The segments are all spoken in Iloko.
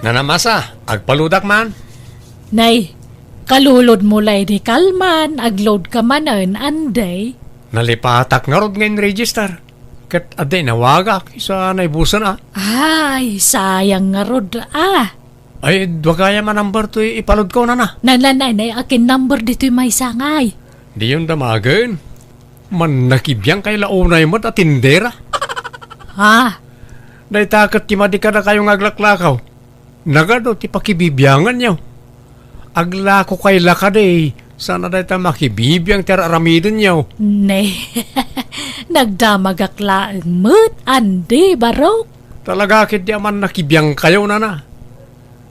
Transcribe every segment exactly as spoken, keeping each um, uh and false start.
Nana Masa, agpaludak man. Nay, kalulod mo lay di kalman, agload ka manen, Andy. Nalipatak ngarud nga in-register. Ket adda inawagak, isu a naibusen a. Ay, sayang ngarud a. Ay, dua gayam a number toy ipalod ko, nana. Nana, nay, nay, akin number ditoy maysa ngay. Diyon damagen. Mannakibiang kay la unay met a tindera. Ha? Dayta ket ti madi kadakayo nga aglaklakaw. Nagado ti pakibibianganyo. Aglako kay la kadi, sana dayta makibibiang ti ar-aramidenyo. Ne, nagdamagak laeng met, Andy, barok. Talaga ketdi a mannakibiangkayo, nana.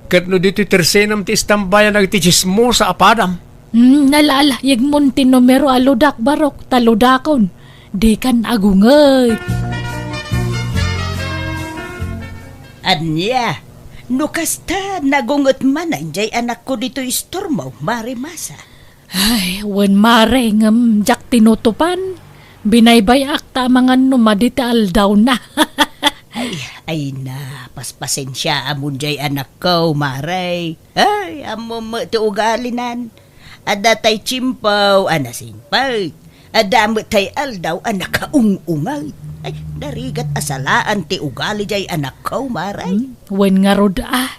Ket no ditoy tersenem ti istambayan dagiti tsismosa a padam. Hmm, nala, ala, yegmon ti numero a ludak, barok, ta ludakon. Dikan agunget. Ania, no kasta, nagunget manen jay anakko ditoy istormo, Mare Masa. Ay, wen, Mare, ngem diak tinutupan. Binaybay-ak ta amangan no madi ti aldawna. Ay, ay na, paspasensiaamon jay anakko, Mare. Ay, ammom met ti ugalinan. Adda tay tiempo a nasingpet. Adda met tay aldaw a nakaung-unget. Ay, narigat a salaan ti ugali jay anakko, Mare. Hmm, wen ngarud a.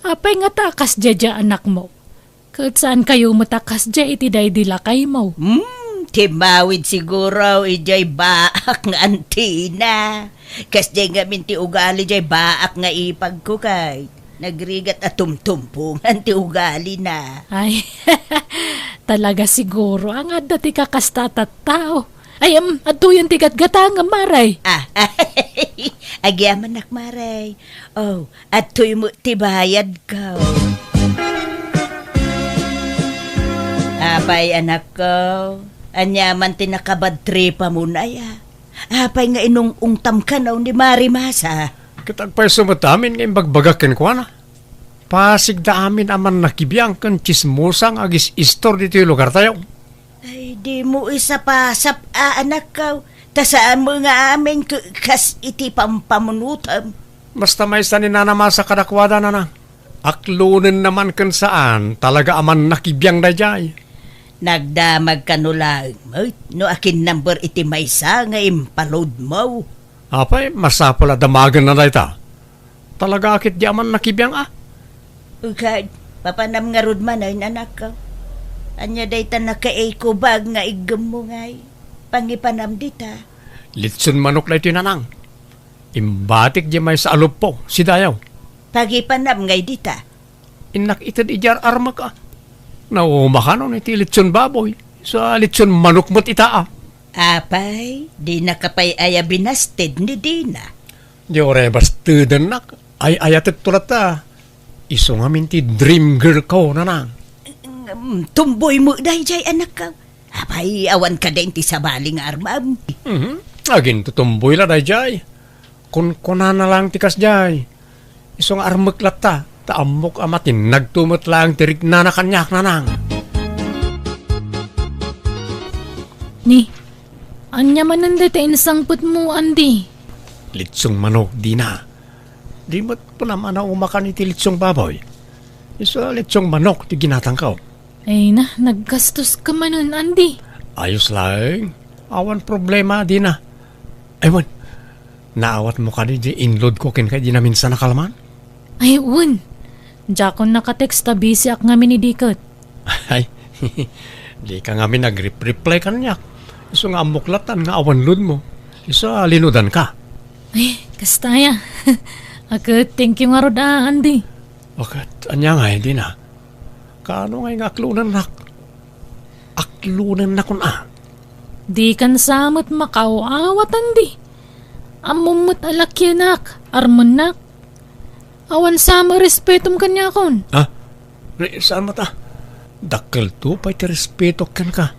Apay ngata a kasdiay anakmo? Ket saankayo met a kasdiay iti daydi lakaymo? Hmm, timmawid siguro idiay baak nga antina. Kasdiay ngamin ti ugali diay baak nga ipagko kay nagrigat a tumtumpongan ti ugalina. Ay, talaga siguro nga adda ti kakasta a tattao. Ay, em, adtoyen ti gatgatangem, Mare. Ah, agyamanak, Mare. Oh, adtoy met ti bayadko. Apay, anakko, ania man ti nakabadtripamon aya? Apay nga inung-ungtam kano ni Mare Masa? Ket agpayso met amin nga imbagbagak kenkuana. Pasigda amin a mannakibiang ken tsismosa nga agis-istor ditoy lugartayo. Ay, dimo isapasap a, anakko, ta saan met nga amin k-, kas iti pampamunotem. Basta maysa ni Nana Masa kadakuada, nana. Aklonenna man ken saan, talaga a mannakibiang daydiay. Nagdamag kano laeng met no akin number iti maysa nga impalodmo. Apay, masapul a damagenna dayta. Talaga a ketdi a mannakibiang a. Ukad, papanam ngarud manen, anakko. Ania dayta nakaikubag nga iggemmo ngay? Pangipanam dita. Litson manok daytoy, nanang. Imbatik di maysa a luppo, sidayaw. Pagipanam ngay dita. Innak ited idiay ar-armek a. Nauma kanon iti litson baboy, sa litson manok met ita a. Apay, dinaka pay aya binasted ni Dina? Di uray bastedennak, ay-ayatek to latta. Isu ngamin ti dream girl ko, nanang. Ngem tumboy met daydiay, anakko. Apay, awan kadi ti sabali nga armam? Mhm. Agintutumboy la daydiay. Kunkunana lang ti kasdiay. Isu nga armek latta, ta ammok a matinnagto met laeng ti riknana kaniak, nanang. Ni, ania manen dayta insangpetmo, Andy? Litsong manok, Dina. Di met kunam a naumakan iti litsong baboy. Isu a litsong manok ti ginatangko. Ay na, naggastos ka manen, Andy. Ayos laeng. Awan problema, Dina. Ay, wen, naawatmo kadi di inload ko kenka idi naminsan a kalman? Ay, wen. Diakon nakatext ta busy ak ngamin idi ket. Ay, dika ngamin nagrep-reply kaniak. Isu nga ammok latta nga awan load mo. Isu a linudan ka. Ay, kasta aya. Aket, thank you ngarud a, Andy. Aket, ania ngay, Dina? Kaano ngay nga aklonennak? Aklonennakon a. Dikan sa met makaaw-awat, Andy. Ammom met a lakianak, armennak. Awan sa met respetom kaniakon. Ha? Re-, saan met a? Dakkelto pay ti respetok kenka.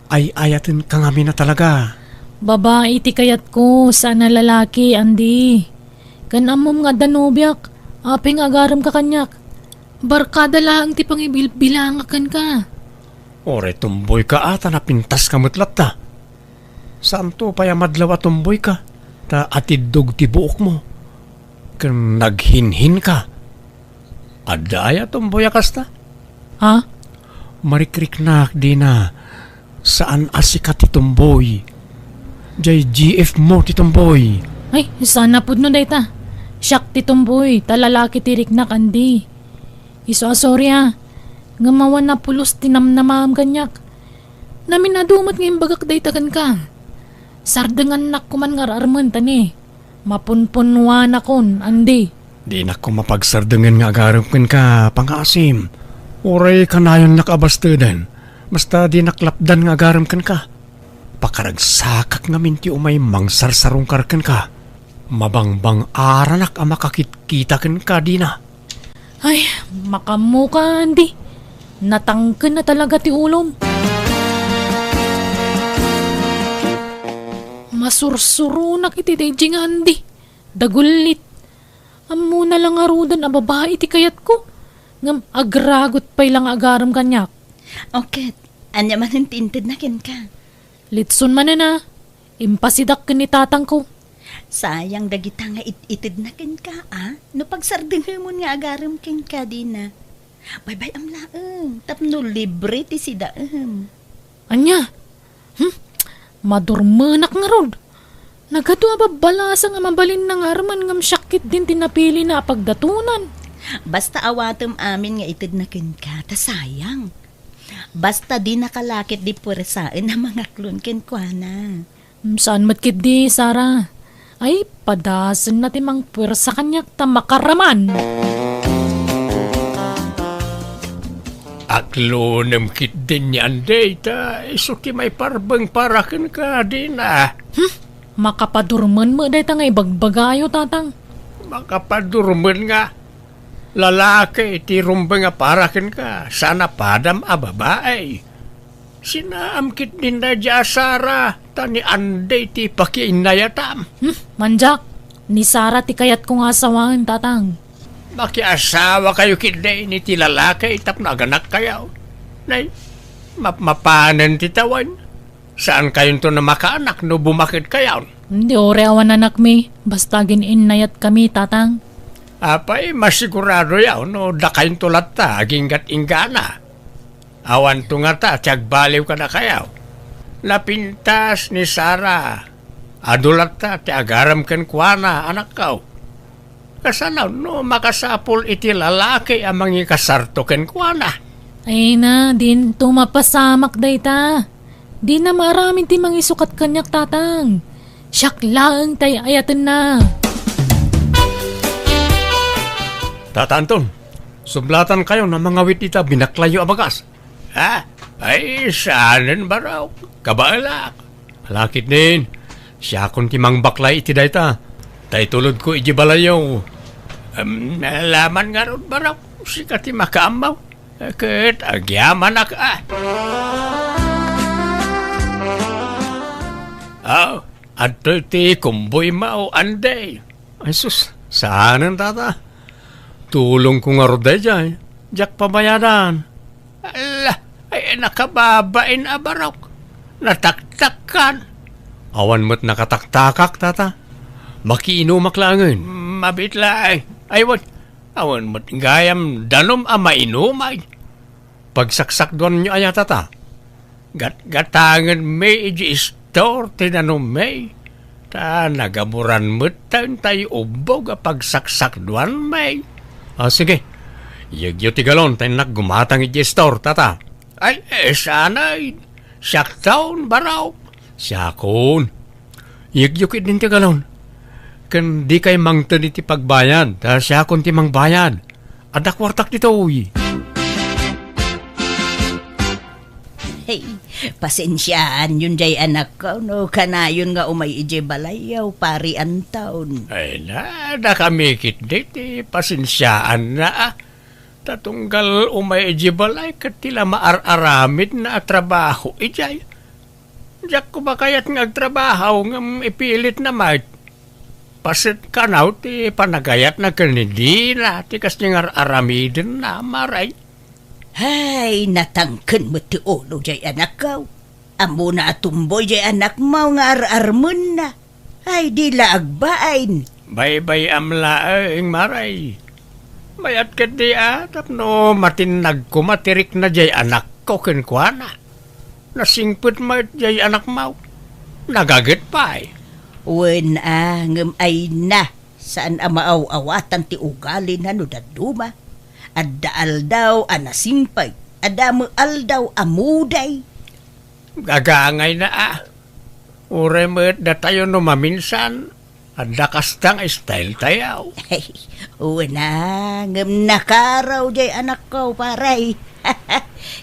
Ay-ayatenka ngamin a talaga. Babai ti kayatko, saan a lalaki, Andy. Ken ammom nga adda nobiak, apay nga agaremka kaniak. Barkada laeng ti pangibilbilangak kenka. Uray tumboyka a, ta napintaska met latta. Saanto pay a madlaw a tumboyka, ta atiddog ti buokmo. Ken naghinhinka. Adda aya tumboy a kasta? Ha? Marikriknak, Dina. Saan a sika ti tumboy. Jay G F mo ti tumboy. Ay, saan a pudno dayta. Siak ti tumboy, ta lalaki ti riknak, Andy. Isu a sorry, a. Ngem awan a pulos ti namnamaam kaniak. Namin-adu met nga imbagak dayta kenka. Sardengannak koman nga ar-armen ta ni, mapunpunnuanakon, Andy. Dinak koma pagsardengen nga agarem kenka, pangngaasim. Uray kanayonnak a basteden, basta dinak lapdan nga agarem kenka. Pakaragsakak ngamin ti umay mangsarsarungkar kenka. Mabangbang-aranak a makakitkita kenka, Dina. Ay, makaammoka, Andy. Natangken na talaga ti ulom. Masursuronak iti daydi nga Andy. Dagullit. Ammona la ngaruden a babai ti kayatko. Ngem agragot pay la nga agarem kaniak. O ket, ania manen ti intedna kenka? Litson manen a. Impasidak ken ni tatangko. Sayang dagita nga it-itedna kenka, a? No pagsardengemon nga agarem kenka, Dina. Baybay-am laeng, tapno libre ti sidaem. Ania? Hmm? Madurmenak ngarud. Nagadu a babbalasang a mabalinna nga armen ngem siak ketdin ti napilina a pagdatonan. Basta awatem amin nga itedna kenka, ta sayang. Basta dinaka la ketdi puersaen a mangaklon kenkuana. Hmm, saan met ketdi, Sara. Ay, padasenna ti mangpuersa kaniak ta makaraman. Aklonem ketdin ni Andy ta isu ti maiparbeng para kenka, Dina. Hmm? Makapadurmen met dayta nga ibagbagayo, tatang. Makapadurmen nga lalaki ti rumbeng a para kenka, saan a padam a babai. Sinaam ketdin daydi a Sara, ta ni Andy ti pakiinnayatam. Hmm, mandiak, ni Sara ti kayatko nga asawaen, tatang. Makiasawakayo ketdi iti lalaki tapno aganakkayo. Nay, mapmapanen ti tawen. Saankayonto a makaanak no bumakedkayon. Di uray awan anakmi, basta agin-innayatkami, tatang. Apay, masiguradoyo no dakayonto latta aginggat-inggana. Awanto ngata ti agbaliw kadakayo. Napintas ni Sara. Adu latta ti agarem kenkuana, anakko. Kasano no makasapul iti lalaki a mangikasarto kenkuana? Ay na, dinto mapasamak dayta. Dina maaramid ti mangisukat kaniak, tatang. Siak laeng ti ay-ayatenna. Tata Anton, sublatankayon a mangawit ita binaklayyo a bagas. Ha? Ay, saanen, barok. Kabaelak. Ala ketdin, siakon ti mangbaklay iti dayta. Ta itulodko iti balayyo. Em, laman ngarud, barok. Sika ti makaammo. Ket agyamanak a. Ah, adtoy ti kumboymo, Andy. Ay sus, saanen, tata. Tulongko ngarud daydiay. Diak pabayadan. Ala, ay nakababain a barok. Nataktakkan. Awan met nakataktakak, tata. Makiinumak laengen. Mabiit laeng. Ay, wen, awan met gayam danum a mainumay. Pagsaksakduanyo aya, tata? Gatgatangenmi iti istor ti danummi, ta nagaburan met ta intay ubbog a pagsaksakduanmi. Ah, sige. Iyegyo ti galon ta innak gumatang iti istor, tata. Ay, eh, sanay. Siakton, barok. Siakon. Iyegyo ketdin ti galon. Ken dikay mangted iti pagbayad, ta siakon ti mangbayad. Adda kuartak ditoy. Hey, pasensiaanyon jay anakko no kanayon nga umay idiay balayyo, Pari Anton. Ay na, dakami ketdi ti pasensiaanna, a. Ta tunggal umay idiay balay ket ti la maar-aramidna a trabaho idiay. Diak koma kayat nga agtrabaho ngem ipilitna met. Paset kano ti panagayatna ken ni Dina ti kas ti ngar-aramidenna, Maray. Hay, natangken met ti ulo jay anakko. Ammona a tumboy jay anakmo nga ar-armenna. Ay, di la agbain. Baybay-am laeng, Maray. Mayat ketdi a tapno matinnag koma ti rikna jay anakko kenkuana. Nasingpet met jay anakmo. Nagaget pay. Wen a, ngem ay na, saan a maaw-awatan ti ugalina no dadduma. Adda aldaw a nasingpet, adda met aldaw a muday. Gagangayna a. Uray met datayo no maminsan, adda kasta nga style tayo. Wen a, ngem nakaraw jay anakko, pare.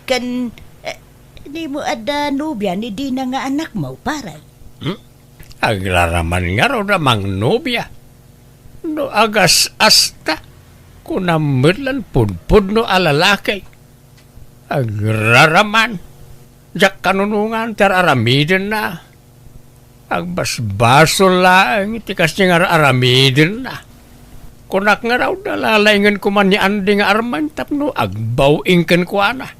Ken, eh, dimo adda nobia ni Dina nga anakmo, pare? Hmm? Agraraman ngarud a mangnobia. No agas-asta, kunam met lan pudpudno a lalaki. Agraraman. Diak kanunongan ti ar-aramidenna. Agbasbasol laeng ti kasdi nga ar-aramidenna. Kunak ngarud a lalaingen koma ni Andy nga Arman tapno agbaw-ing kenkuana.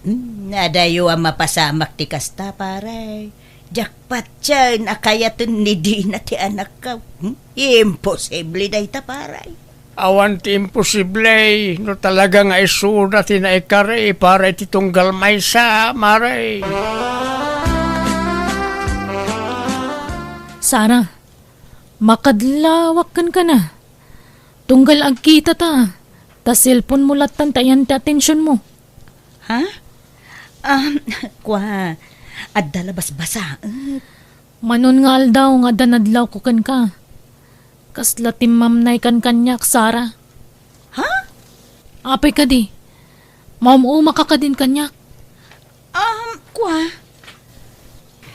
Hmm, adayo a mapasamak ti kasta, pare. Diak patien a kayaten ni Dina ti anakko. Hmm? Imposible dayta, pare. Awan ti imposible no talaga nga isuda ti naikari para iti tunggal maysa, mare. Sara, makadlawak kenka na. Tunggal agkita ta, ta cellphone mo lattan ti ayan ti atensiyon mo. Ha? Um, kua, adda la basbasaet. Manon nga aldaw nga adda nadlawko kenka. Kasla timmamnaykan kaniak, Sara. Ha? Apay kadi? Maum-umaka kadin kaniak? Um, kua?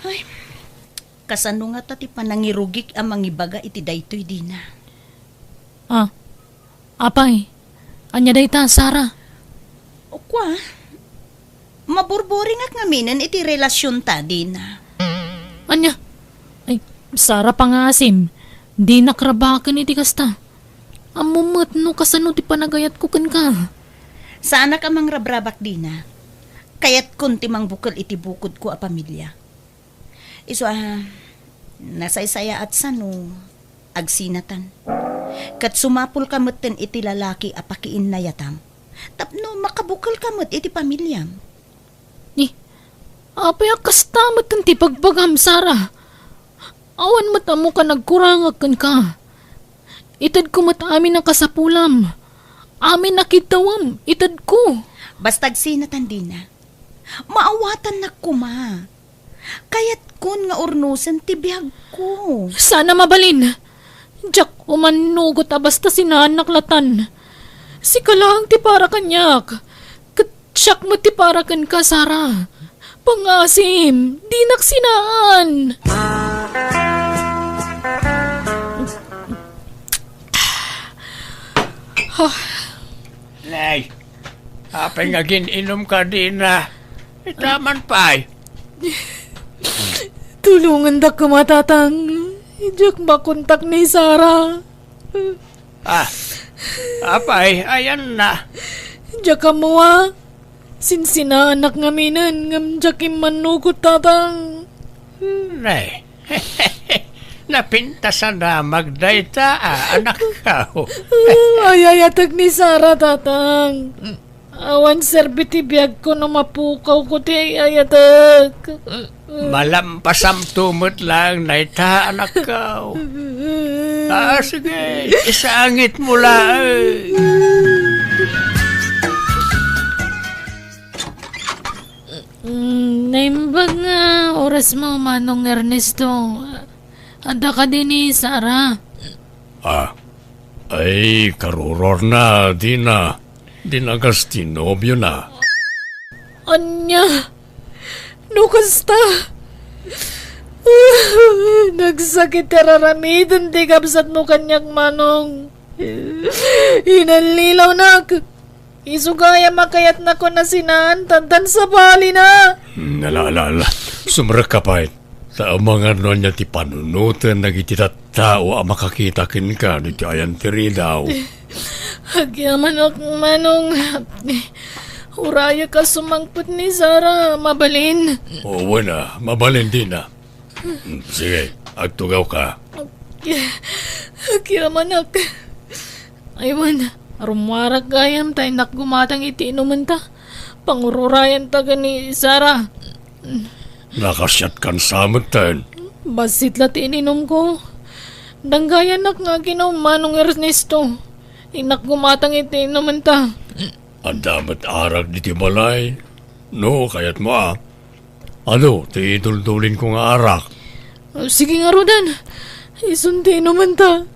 Ay, kasano ngata ti panangirugik a mangibaga iti daytoy, Dina? Ah, apay, ania dayta, Sara? O kua, maburburingak ngaminen iti relasionta, Dina. Ania? Ay, Sara, pangaasim, dinak rabaken iti kasta. Ammom met no kasano ti panagayatko kenka. Saanak a mangrabrabak, Dina. Kayatkon ti mangbukel iti bukodko a pamilia. Isu a, nasaysayaat sano agsinatan. Ket sumapulka metten iti lalaki a pakiinnayatam tapno makabukelka met iti pamiliam. Ni, apay a kasta metten ti bagbagam, Sara? Awan met ammoka nagkurangak kenka. Itedko met amin a kasapulam. Amin a kiddawam, itedko. Basta agsinatan, Dina. Maawatannak koma. Kayatkon nga urnosen ti biagko. Saan a mabalin. Diak umannugot a basta sinaannak latan. Sika laeng ti para kaniak. Ket siak met ti para kenka, Sara. Pangaasim, dinak sinaan. Nay, apay nga agin-inumka, Dina? Itaman pay. Tulongandak koma, Tatang. Diak makontak ni Sara. Ah, apay, ayanna? Diak ammo a. Sinsinaanak ngaminen, ngem diak immannugot, Tatang. Nay, napintasan a magdayta, ah, anakko. Ay, ayatek ni Sara, Tatang. Awan serbi ti biagko no mapukawko ti ay-ayatek. Malampasamto met laeng dayta, anakko. Ah, sige, isangitmo laeng. Mm, naimbag nga orasmo, Manong Ernesto. Adda kadi ni Sara? Ah, ay, karurorna, Dina. Dinagas ti nobiona. Ania? No kasta? Nagsakit ti ar-aramiden ti kabsatmo kaniak, Manong. Inallilawnak. Isu gayam a kayatnakon a sinaan, tantan sabalina. Hmm, ala, ala, ala. Sumrekka pay. Ta amangan no ania ti panunoten dagiti tattao a makakita kenka no iti ayan ti ridaw. Agyamanak, Manong. Urayek a sumangpet ni Sara. Mabalin? O, wen a, mabalin, Dina. Hmm, sige, agtugawka. Agyamanak. Ay, wen, Rummuarak gayam ta innak gumatang iti inumenta. Pangururayanta ken ni Sara. Nakasiatkan sa metten. Bassit la ti ininumko. Danggayannak nga aginum, Manong Ernesto. Innak gumatang iti inumenta. Adda met arak ditoy balay, no kayatmo a. Adu ti iduldulinko nga arak. Sige ngaruden, isun ti inumenta.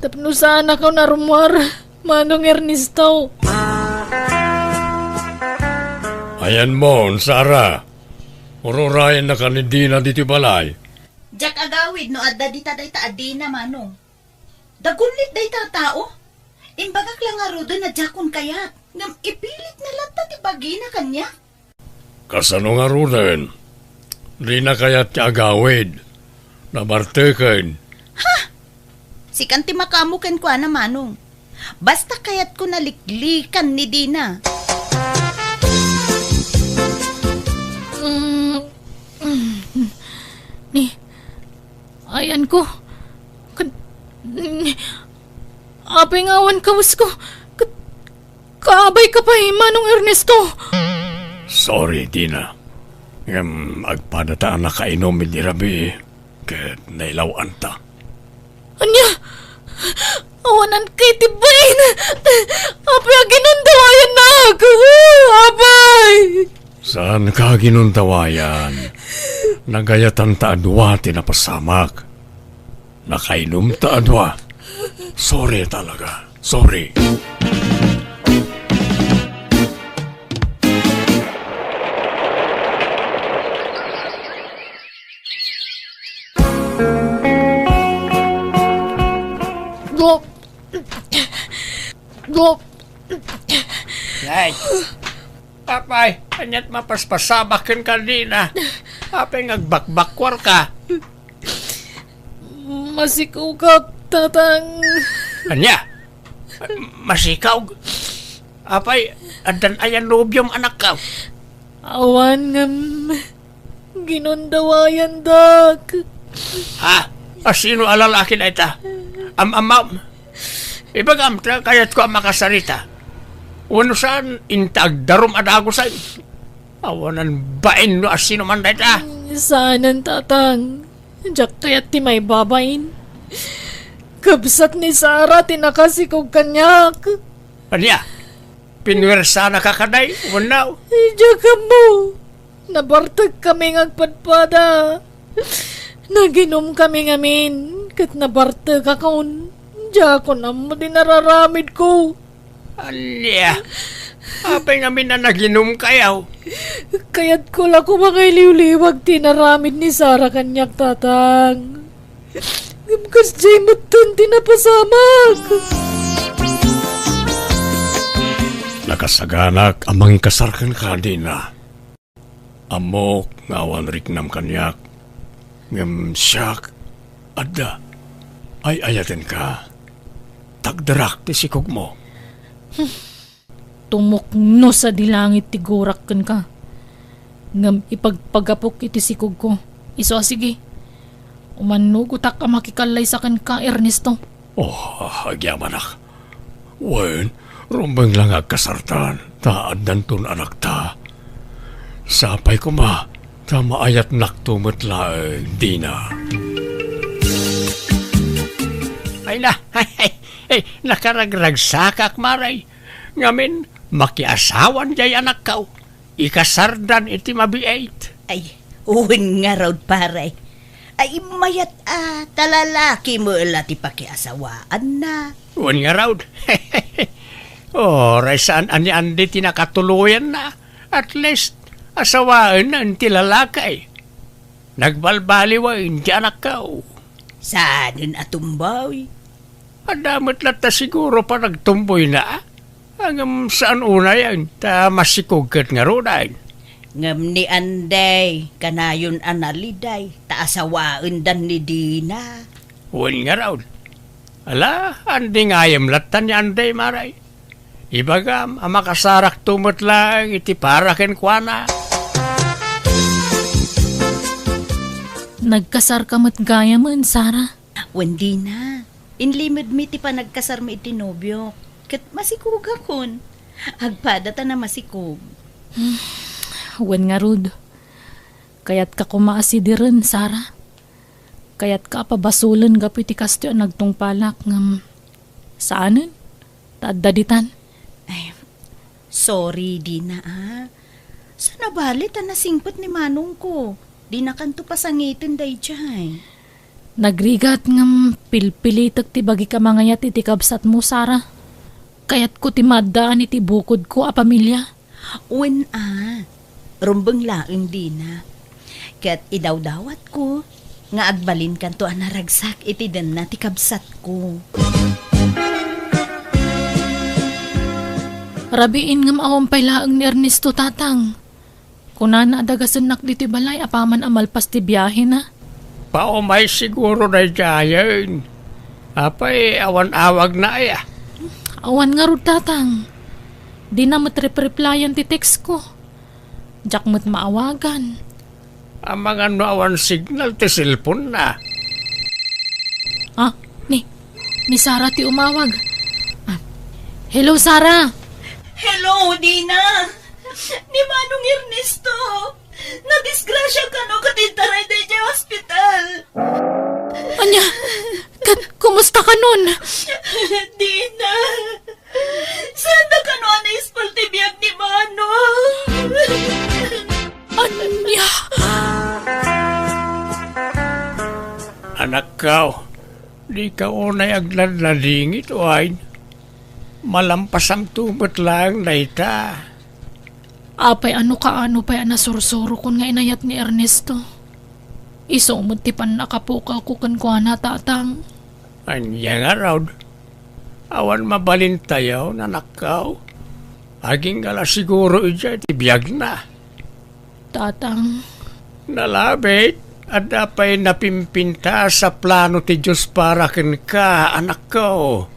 Tapno saanakon a rummuar, Manong Ernesto. Ayanmon, Sara. Ururayennakan ni Dina ditoy balay. Diak agawid no adda dita dayta a Dina, Manong. Dagunlit dayta a tao. Imbagak la ngaruden a diakon kayat, ngem ipilitna latta ti bagina kaniak. Kasano ngaruden? Dina kayat ti agawid. Nabarteken. Ha? Sikan ti makaammo kenkuana, Manong. Basta kayatko naliklikan ni Dina. Mm, mm, ni, ayanko. Ket, ni, apay nga awan kawesko. Ket, kaabayka pay, Manong Ernesto. Sorry, Dina. Ngem agpadata a nakainum idi rabii ket nailaw-anta. Ania? Awananka iti bain! Apay a ginundawayannak? Apay! Saanka a ginundawayan. Nagayatanta a dua ti napasamak. Nakainumta a dua. Sorry talaga. Sorry. Dok. Dok. Ay. Apay, ania't mapaspasamak kenka, Dina? Apay nga agbakbakkuarka? Masikugak, Tatang. Ania? Masikaw? Apay, addan aya nobiom, anakko? Awan ngem ginundawayandak. Ha? Asino a lalaki dayta? Am-amam? Ibagam ta kayatko a makasarita. Wenno saan, inta agdarum a dagusen. Awanan bain no asino man dayta. Saanen, Tatang. Diak kayat ti maibabain. Kabsat ni Sara ti nakasikog kaniak. Ania? Pinuersanaka kadi wenno? Diak ammo. Nabartekami nga agpadpada. Naginumkami ngamin, ket nabartekakon. Diakon ammo ti nararamidko. Ania? Apay ngamin a naginumkayo? Kayatko la koma nga iliwliwag ti inaramid ni Sara kaniak, Tatang. Ngem kasdiay metten ti napasamak. Nakasaganak a mangikasar kenka, Dina. Ammok nga awan riknam kaniak, ngem siak, adda, ay-ayatenka. Tagderak ti sikogmo. Tumukno sadi langit ti gurak kenka, ngem ipagpagapok iti sikogko. Isu a sige, umannugotak a makikallaysa kenka, Ernesto. Oh, agyamanak. Wen, rumbeng la nga agkasartan, ta addanton anakta. Sapay koma, ta maayatnakto met laeng, Dina. Ay na, ay, ay, ay, nakaragragsakak, Mare. Ngamin, makiasawan jay anakko. Ikasardan iti mabiit. Ay, wen ngarud, pare. Ay, mayat a, ta lalaki met la ti pakiasawaanna. Wen ngarud. Uray saan a ni Andy ti nakatuloyanna. At least, asawaenna ti lalaki. Nagbalbaliwen ti anakko. Saanen a tumboy? Adda met latta siguro panagtumboyna. Ngem saan unayen, ta masikog ket ngaruden. Ngem ni Andy, kanayon a naliday, ta asawaendan ni Dina. Wen ngarud. Ala, Andy ngayem latta ni Andy, Mare. Ibagam a makasarakto met laeng iti para kenkuana. Nagkasarka met gayamen, Sara? Wen, Dina. Inlimedmi ti panagkasarmi iti nobiok. ket masikogakon. Agpada ta namasikog. Wen ngarud, kayatka koma a sidiren, Sara. Kayatka a pabasolen gapu iti kastoy a nagtungpalak ngem saanen ta adda ditan. Ay, sorry, Dina, a. Saan a bale ta nasingpet ni manongko. Dinakanto pasangiten daydiay. Nagrigat ngem pilpilitek ti bagik a mangayat iti kabsatmo, Sara. Kayatko ti maaddaan iti bukodko a pamilia. Wen a, rumbeng laeng, Dina. Ket idawdawatko nga agbalinkanto a naragsak iti denna ti kabsatko. Rabiin ngem awan pay laeng ni Ernesto, Tatang. Kunana a dagasennak ditoy balay apaman a malpas ti biahena. Paumay siguro daydiayen. Apay, awan awagna aya? Awan ngarud, Tatang. Dina met repreplayan ti textko. Diak met maawagan. Amangan no awan signal ti cellphone-na. Ah, ni, ni Sara ti umawag. Ah, hello, Sara. Hello, Dina. Ni Manong Ernesto, nadisgrasya kano ket intaray daydiay ospital. Ania? Ket kumusta kanon? Dina, saan da kano a naispal ti biag ni Manong? Ania? Anakko, dika unay agladladingit, wen. Malampasamto met laeng dayta. Apay, ano kaano pay a nasursurokon nga inayat ni Ernesto? Isu met ti pannakapukawko kenkuana, Tatang. Ania ngarud? Awan mabalintayo, anakko. Agingga la siguro idiay ti biagna. Tatang. Nalabit, adda pay napimpintas a plano ti Dios para kenka, anakko.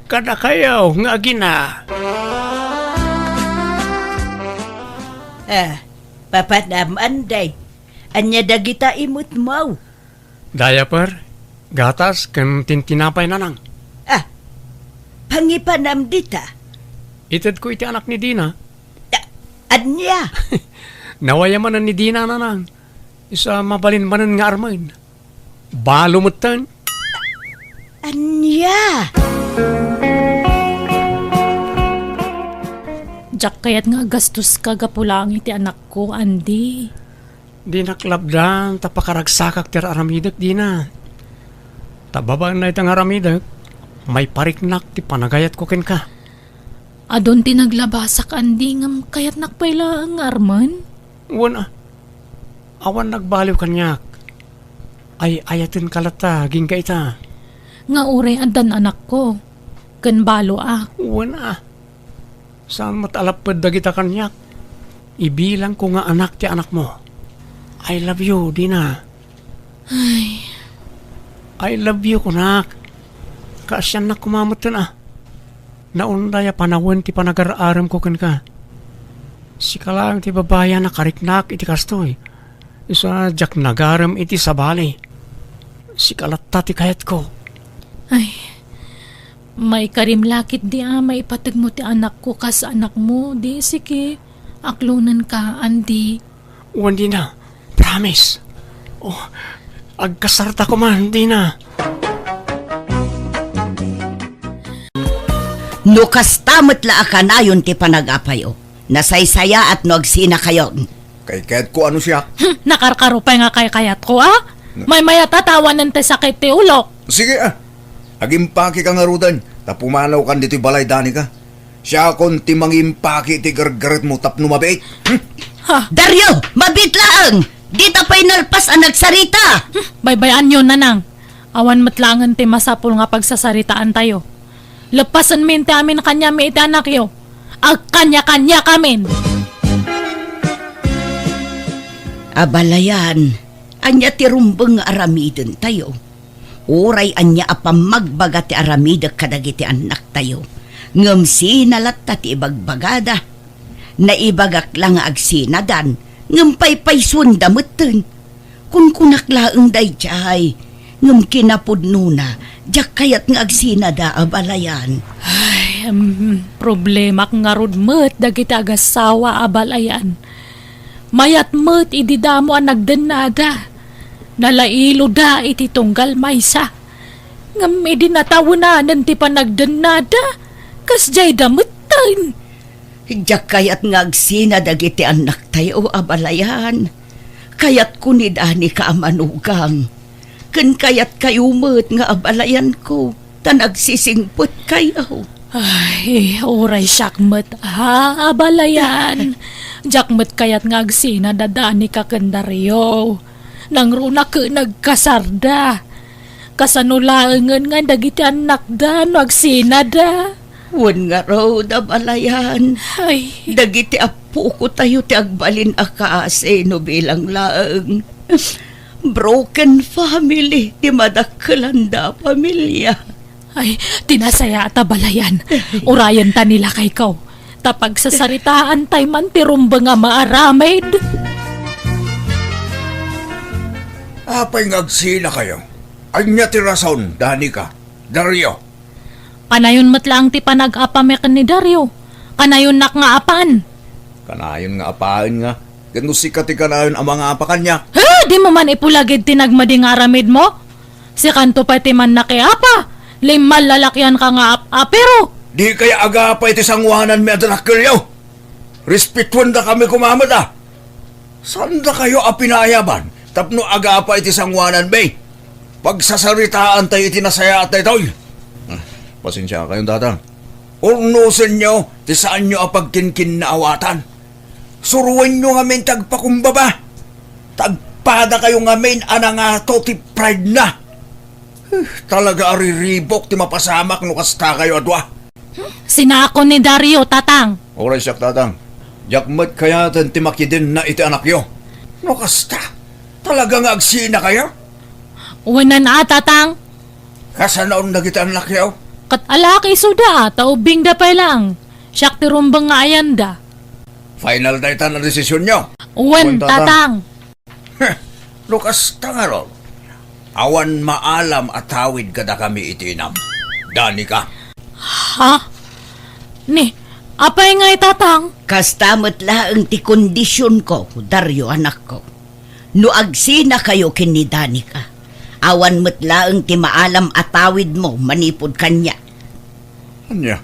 Kadakayo nga agina. Ah, papanam, Anday. Ania dagita imutmo? Diaper, gatas, ken tintinapay, Nanang. Ah, pangipanam dita? Itedko iti anak ni Dina. Ah, ania? Nawaya manen ni Dina, Nanang. Isu a mabalin manen nga armen. Balo metten. Ania? Diak kayat nga agastoska gapu laeng iti anakko, Andy. Dinak labdan ta pakaragsakak ti ar-aramidek, Dina. Ta babaen dayta nga aramidek, maipariknak ti panagayatko kenka. Adun ti naglabasak, Andy, ngem kayatnak pay laeng nga armen? Wen a, awan nagbaliw kaniak. Ay-ayatenka latta, agingga ita. Nga uray addan anakko, ken baloak. Wen a, saan met a lapped dagita kaniak. Ibilangko nga anak ti anakmo. I love you, Dina. Ay. I love you, kunak. Kaasiannak koma metten a. Naunday a panawen ti panagar-aremko kenka. Sika laeng ti babai a nakariknak iti kastoy. Isu a diak nagarem iti sabali. Sika latta ti kayatko. Ay, maikarim la ketdi a maipategmo ti anakko kas anakmo, di sige. Aklonenka, Andy. Wen, Dina. Promise. Oh, agkasarta koma, Dina. No kasta met la a kanayon ti panagapayo, nasaysayaat no agsinakayon. Kaykayatko a no siak. Hmm, nakarkaro pay nga kaykayatko, a? Na- Maymayat a tawanen ti sakit ti ulok. Sige, a. Agimpakika ngaruden, ta pumanawkan ditoy balay danika. Siakon ti mangimpaki ti gargaretmo tapno mabiit. Hmm? Ha? Dario, mabiit laeng! Dita pay nalpas a nagsarita! Hmm, baybay-anyo, Nanang. Awan met laengen ti masapul nga pagsasaritaantayo. Leppasenmin ti amin a kaniami iti anakyo. Agkaniakaniakamin! Abalayan, ania ti rumbeng nga aramidentayo? Uray ania a pammagbaga ti aramidek kadagiti annaktayo, ngem sina latta ti ibagbagada? Naibagak la nga agsinadan, ngem paypaysuenda metten. Kunkunak laeng daydiay, Ngem kinapudnona, diak kayat nga agsinada, abalayan. Ay, em, problemak ngarud met dagiti agassawa, abalayan. Mayat met idi damo a nagdennada. Nalailoda iti tunggal maysa. Ngem idi natawenanen ti panagdennada, kasdiayda metten. Diak kayat nga agsina dagiti annaktayo, abalayan. Kayatko ni Danica a manugang. Ken kayatkayo met nga abalayanko, ta nagsisingpetkayo. Ay, uray siak met, ha, abalayan. Diak met kayat nga agsina da Danica ken Dario. Nangruna ket nagkasarda. Kasano laengen nga dagiti annakda no agsinada? Wen ngarud, abalayan. Ay. Dagiti appokotayo ti agbalin a kaasi no bilang laeng. Broken family ti madakkelanda a pamilia. Ay, ti nasayaat, abalayan. Urayenta ni lakayko. Ta pagsasaritaantay man ti rumbeng a maaramid. Apay nga agsinakayo? Ania ti rason, Danica, Dario? Kanayon met laeng ti panag-apami ken ni Dario. Kanayonnak nga apan. Kanayon nga apaen nga, ket no sika ti kanayon a mangapa kaniak. Ha? Dimo man ipulagid ti nagmadi nga aramidmo? Sikanto pay ti mannakiapa. Limmal lalakianka nga ap-apiro. Dikay agapa iti sangoananmi a dakkelyo. Respetuendakami koma met, a. Saandakayo a pinayaban tapno agapa iti sangoananmi. Pagsasaritaantayo iti nasayaat daytoy. Ah, pasensiakayon, Tatang. Urnosenyo ti saanyo a pagkinkinnaawatan. Suroenyo ngamin ti agpakumbaba. Ta agpadakayo ngamin a nangato ti pride-na. Eh, talaga a riribuk ti mapasamak no kastakayo a dua. Sinako ni Dario, Tatang. Uray siak, Tatang. Diak met kayaten ti makidenna iti anakyo. No kasta, talaga nga agsinakayo? Wen a, Tatang. Kasano dagiti annakyo? Ket alak isuda, ta ubbingda pay laeng. Siak ti rumbeng nga ayanda. Final dayta a desisionyo? Wen, Wen, Tatang. Tatang. Heh, no kasta ngarud, awan maalam a tawid kadakami iti inam. Danica. Ha? Ni, apay ngay, Tatang? Kasta met laeng ti kondisionko, Dario, anakko. No agsinakayo ken ni Danica, awan met laeng ti maalam a tawidmo manipud kaniak. Ania?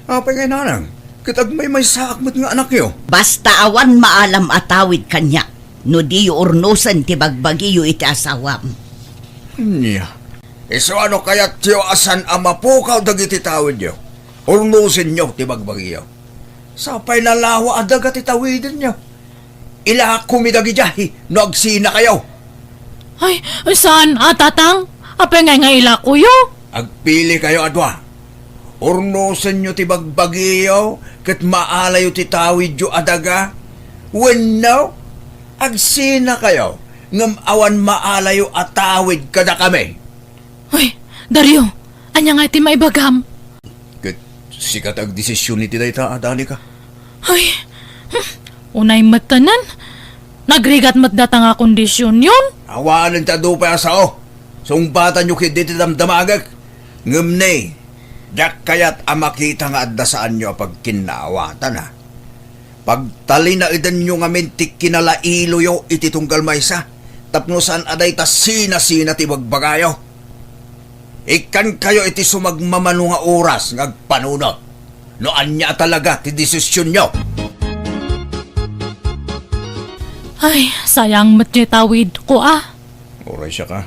Apay ngay, Nanang? Ket agmaymaysaak met nga anakyo. Basta awan maalam a tawid kaniak, no diyo urnosen ti bagbagiyo iti asawam. Ania? Isu a no kayatyo a saan a mapukaw dagiti tawidyo, urnosenyo ti bagbagiyo. Sapay nalawa a daga ti tawidenyo. Ilakomi dagidiay no agsinakayo. Ay, saan a, Tatang? Apay ngay nga ilakoyo? Agpilikayo a dua. Urnosenyo ti bagbagiyo ket maalayo ti tawidyo a daga. Wenno, agsinakayo ngem awan maalayo a tawid kadakami. Ay, Dario, ania ngay ti maibagam? Ket sika ti agdesision iti dayta, Danica. Ay, hmm, unay metten. Nagrigat met dayta nga kondisionyon. Awanen ti adu pay a sao. Sungbatanyo ketdi ti damdamagek. Ngem ne, diak kayat a makita nga adda saanyo a pagkinnaawatan, a. Pagtalinaedanyo ngamin ti kinalailoyo iti tunggal maysa, tapno saan a dayta sina-sina ti bagbagayo. Ikkankayo iti sumagmamano nga oras nga agpanunot no ania a talaga ti desisionyo. Ay, sayang met ti tawidko, a. Uray siak, a.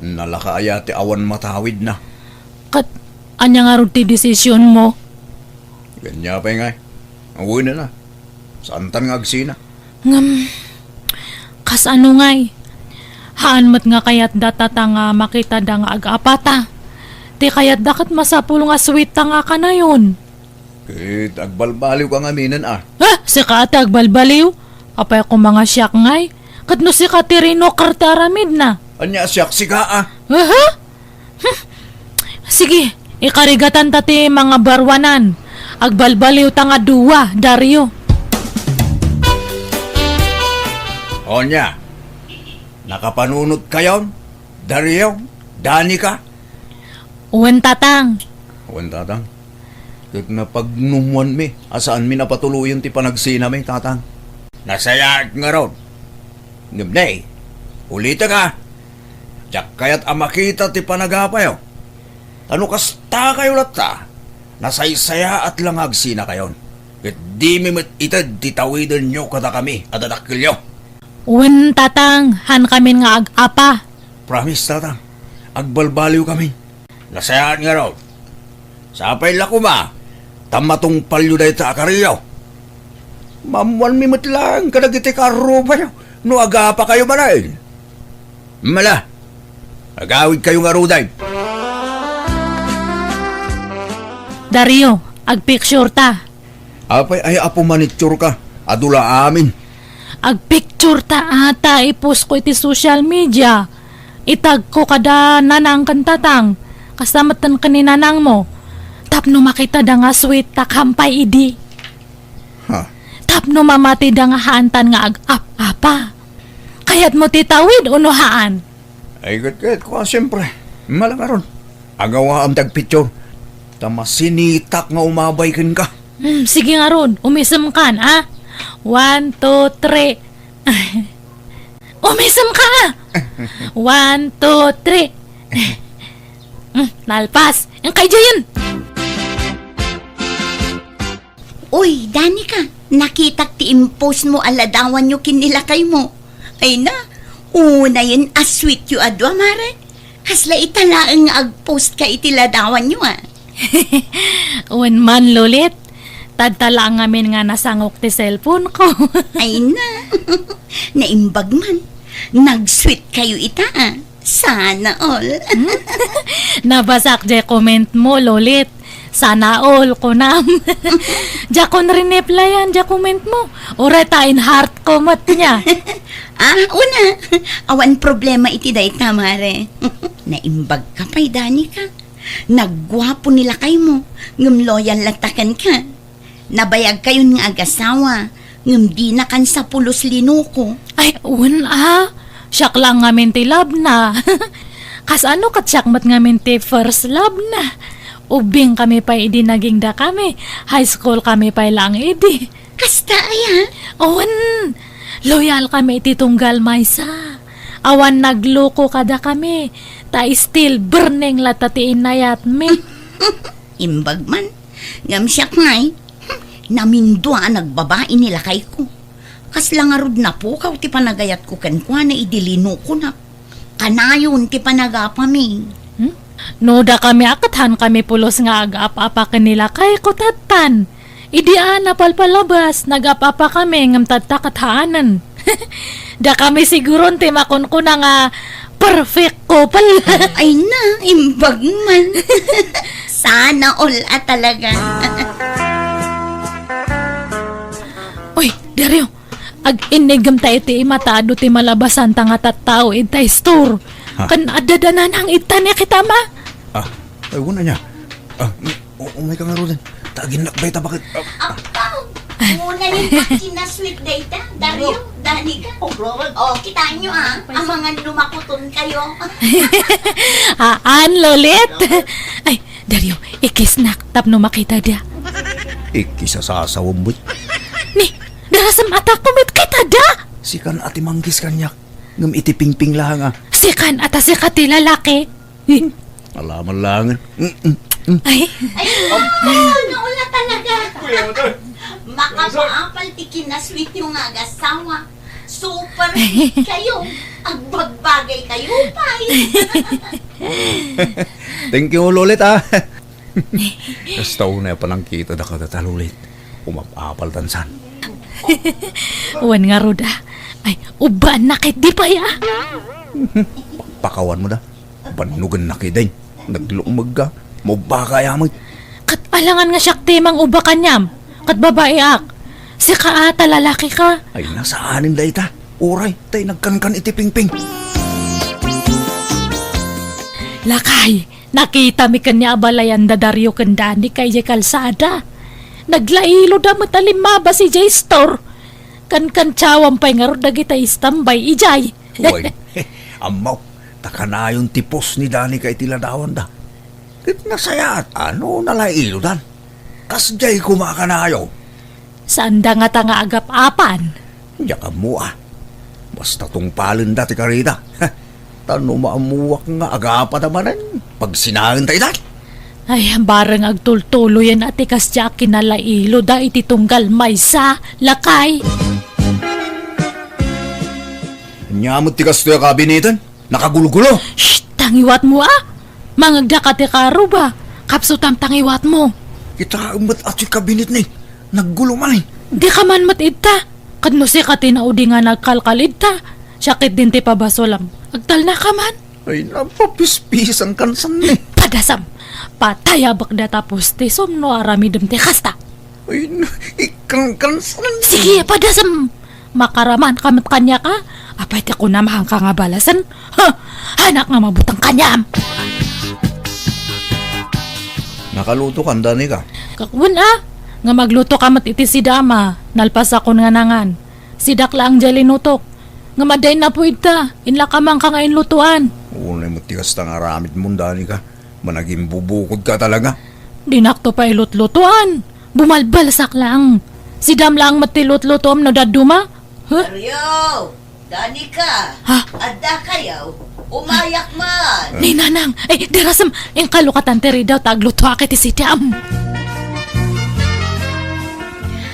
Nalaka aya ti awan matawidna? Ket ania ngarud ti desisionmo? Ania pay ngay? Awanen a. Saantan nga agsina. Ngem, kasano ngay? Haan met nga kayatda, Tatang, a makitada nga ag-apata. Ti kayatda ket masapul nga suitta nga kanayon. Ket agbalbaliwka ngaminen, a. Ah, sika ti agbalbaliw? Apay koma nga siak ngay? Ket no sika ti rinoker ti aramidna? Ania a siak, sika, a? Aha? Hmm. Sige, ikarigatanta ti mangabaruanan. Agbalbaliwta nga dua, Dario. Onya, nakapanunotkayon? Dario, Danica? Wen, Tatang. Wen, Tatang. Ket napagnumwanmi a saanmi a patuloyen ti panagsinami, Tatang. Nasayaat ngarud. Ngem ne, ulitek a, diak kayat a makita ti panagapayo. Ta no kastakayo latta, nasaysayaat la nga agsinakayon. Ket dimi met ited ti tawidenyo kadakami a dadakkelyo. Wen, Tatang, haankamin nga ag-apa. Promise, Tatang. Agbalbaliwkami. Nasayaat ngarud. Sapay la koma ta matungpalyo dayta a kariyo. Maammoanmi met laeng kadagiti kaarrupayo no agapakayo manen. Mala, agawidkayo ngaruden. Dario, agpicture ta. Apay, ay, apo, manitsurka. Adu la amin. Agpicture ta ata, ipost ko iti social media. Itag ko kada nanang ken tatang. Kasta met ken ni nanangmo. Tapno makitada nga sweet ta kampay idi. Ha? Tapno mamatida nga haantan nga ag-ap-apa. Kayatmo ti tawid uno haan? Ay, ket, ket, kua, siyempre. Mala ngarud. Agawaam ti agpicture. Ta masinitak nga umabay kenka. Hmm, sige ngarud, umisemkan, a? One, two, three. Umisemka, a? One, two, three. Hmm, nalpas. Ang kay Jayan. Uy, Danica, nakitak ti impost mo a ladawanyo ken ni lakaymo. Ay na, unayen a sweet yo a dua, mare. Kasla ita laeng nga agpost ka iti ladawanyo, a. Wen man, Lolit. Tadta la ngamin nga nasangok ti cellphone ko. Ay na, naimbag man. Nag-sweet kayo ita, a. Sana all. Hmm? Nabasak jay comment mo, Lolit. Sana all, kunam. Diakon rineplyan jay comment mo. Uray ta in-heart ko met nia. A, una. Awan problema iti dayta, mare. Naimbag ka pay, Danica. Nagguapo ni lakaymo, ngem loyal latta kenka. Nabayagkayon nga agasawa, ngem dinakan sa pulos linuko. Ay, wen a. Siak la ngamin ti love na. Kasano ket siak met ngamin ti first love na? Ubbing kami pay idi nagingda kami. High school kami pay laeng idi. Kasta aya? Wen, loyal kami iti tunggal maysa. Awan nagluko kadakami. Ta still burning latta ti inayatmi. Imbag man. Ngem siak ngay, namindua a nagbabai ni lakayko. Kasla ngarud napukaw ti panagayatko kenkuana idi linukonak. Kanayon ti panagapami. Hmm? No dakami a ket haankami pulos nga ag-ap-apa ken ni lakayko tattan. Idi a napalpalabas, nag-ap-apa kami ngem tatta ket haanen. Dakami siguron ti makunkuna nga perfect couple. Ay na, imbag man. Sana all a talaga. Uy, Dario, ag-innigem ta iti ima ta adu ti malabasanta nga tattao ita store. Ha? Ken adda dananang ita ni kita ma. Ah, ay, wala niya. Ah, O, umay ka ngaruden. Ta aginnak bay ta baket. Ah, ah. Apaw! Unayen a kinasweet dayta, Dario, Danica. Oh, grabe. Oh, kitaenyo, a. Amangan no makuton kayo. Haan, Lolit. Ay, Dario, ikisnak tapno makitada. Ikis a sasawem met. Ni, darasem a ta ko met kitada. Sikan a ti manggis kaniak. Ngem iti pingping laeng a. Sikan a ta sika ti lalaki. Alaman laengen. Mm, mm, mm. Ay. Ay, naula talaga. Makapaapal ti kinasweetyo nga agasawa. Super sweet kayo. Agbagbagay kayo, pay. Thank you, Lolit, a. Kasta unay a panangkitadaka data, Lolit. Umap-apal tansan. Wen ngarud, a. Ay, ubbaanna ketdi pay, a. Pakpakawanmo da. Bannogennak ida. Naglungmegka. Maubbaka aya met. Ket alangan nga siak ti mangubba kaniam. Ket babaiak. Sika a ta lalakika. Ay, nasaanen dayta. Uray, tay nagkankan iti pingping. Lakay, nakitami ken ni abalayan da Dario ken Danica idiay kalsada. Naglailo da met a limmabas idiay store. Kankantiawam pay ngarud dagiti istambay idiay. Wen, ammo, Ta kanayon ti pos ni Danica iti ladawanda. Ket nasayaat a no nalailudan. Kasdiay koma a kanayon. Saanda ngata nga agap-apan? Diak ammo a. Basta tungpalenda ti karita. Ta no maammuak nga agapanda manen, pagsinaenta ita. Ay, bareng agtultuloyen a ti kasdiay a kinalailuda iti tunggal maysa, lakay. Ania met ti kastoy a kabineten? Nakagulgulo. Shh! Tangiwatmo a! Mangagdaka ti karuba. Kapsutam tangiwatmo. Kitaem met a ti kabinet ni. Naggulo man eh. Dika man met idta. Ket no sika ti naudi nga nagkalkal idta, siak ketdin ti pabasolam. Agtalnaka man. Ay, napapispisan kansan ni. Padasam! Patayabek data postisom no aramidem ti kasta. Ay, na-, ikkan kansan ni. Sige, padasam! Makaraman ka met kaniak a? Apay ti kunam, haanka nga balasen? Ha! Haanak nga mabuteng kaniam! Nakalutokan, Danica? Ket wen a, nga maglutoka met iti sidaam a, nalpasakon nga nangan. Sidaak laeng diay linutok. Ngem adda innapuy idta, inlakamanka nga inlutoan. Unay met ti kasta nga aramidmon, Danica. Managimbubukodka talaga. Dinakto pay lutlutoan. Bumalbalsak laeng. Sidaam laeng met ti lutlutoam no dadduma. Huh? Dario! Danica! Ha? Adda kayo? Umayak man! Ni Nanang! Ay, darasem! Inkalokatan ti ridaw ta aglutoak iti sidaam.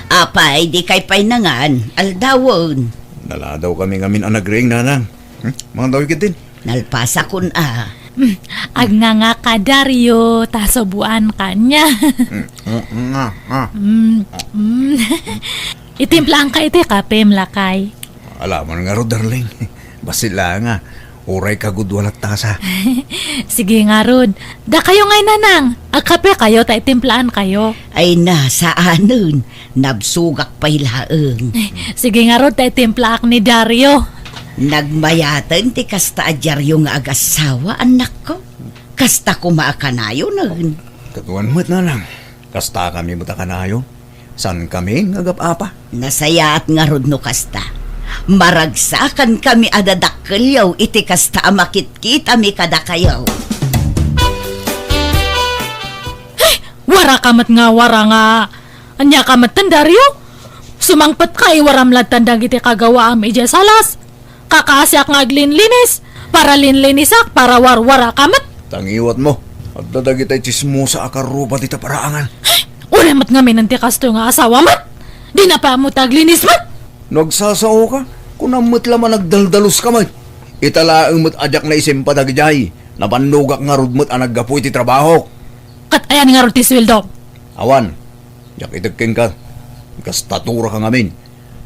Apay, dikay pay nangan, aldawen. Naladawkami ngamin a nagriing, Nanang. Hmm? Mangdaw ketdin. Nalpasakon a. Mm, agnganga ka, Dario, ta suboan kaniak. Mm, mm, nga, nga. Mm, mm. Itimplaanka iti kapem, lakay. Alaman ngarud, darling. Bassit laeng a. Uray kagudua latta sa. Sige ngarud. Dakayo ngay, Nanang. Agkapekayo ta itimplaan kayo. Ay na, saanen. Nabsogak pay laeng. Sige ngarud ta itimplaak ni Dario. Nagmayaten ti kasta a diario nga agassawa, annakko. Kasta koma a kanayonen. Kaduan met, Nanang. Kastakami met a kanayon. Saankami nga agap-apa. Nasayaat ngarud no kasta. Maragsakankami a dadakkelyo iti kasta a makitkitami kadakayo. Ay! Waraka met nga wara nga. Ania ka met, Dario? Sumangpet ka, iwaram lattan dagiti kagawaam idiay salas. Kakaasiak nga aglinlinis. Para linlinisak, para warwara ka met. Tangiwat mo. Adda dagiti tsismosa a karuba dita paraangan. Ay, uray met ngamin ti kastoy nga asawa met. Di na pa mo taglinis met. No agsasao ka, kunam met la man agdaldalus ka met. Ita laeng met a diak naisimpa dagidiay. Nabannogak ngarud met a naggapu iti trabahok. Ket ayan ngarud ti sueldo? Awan. Diak itek kenka. Gastatura ka ngamin.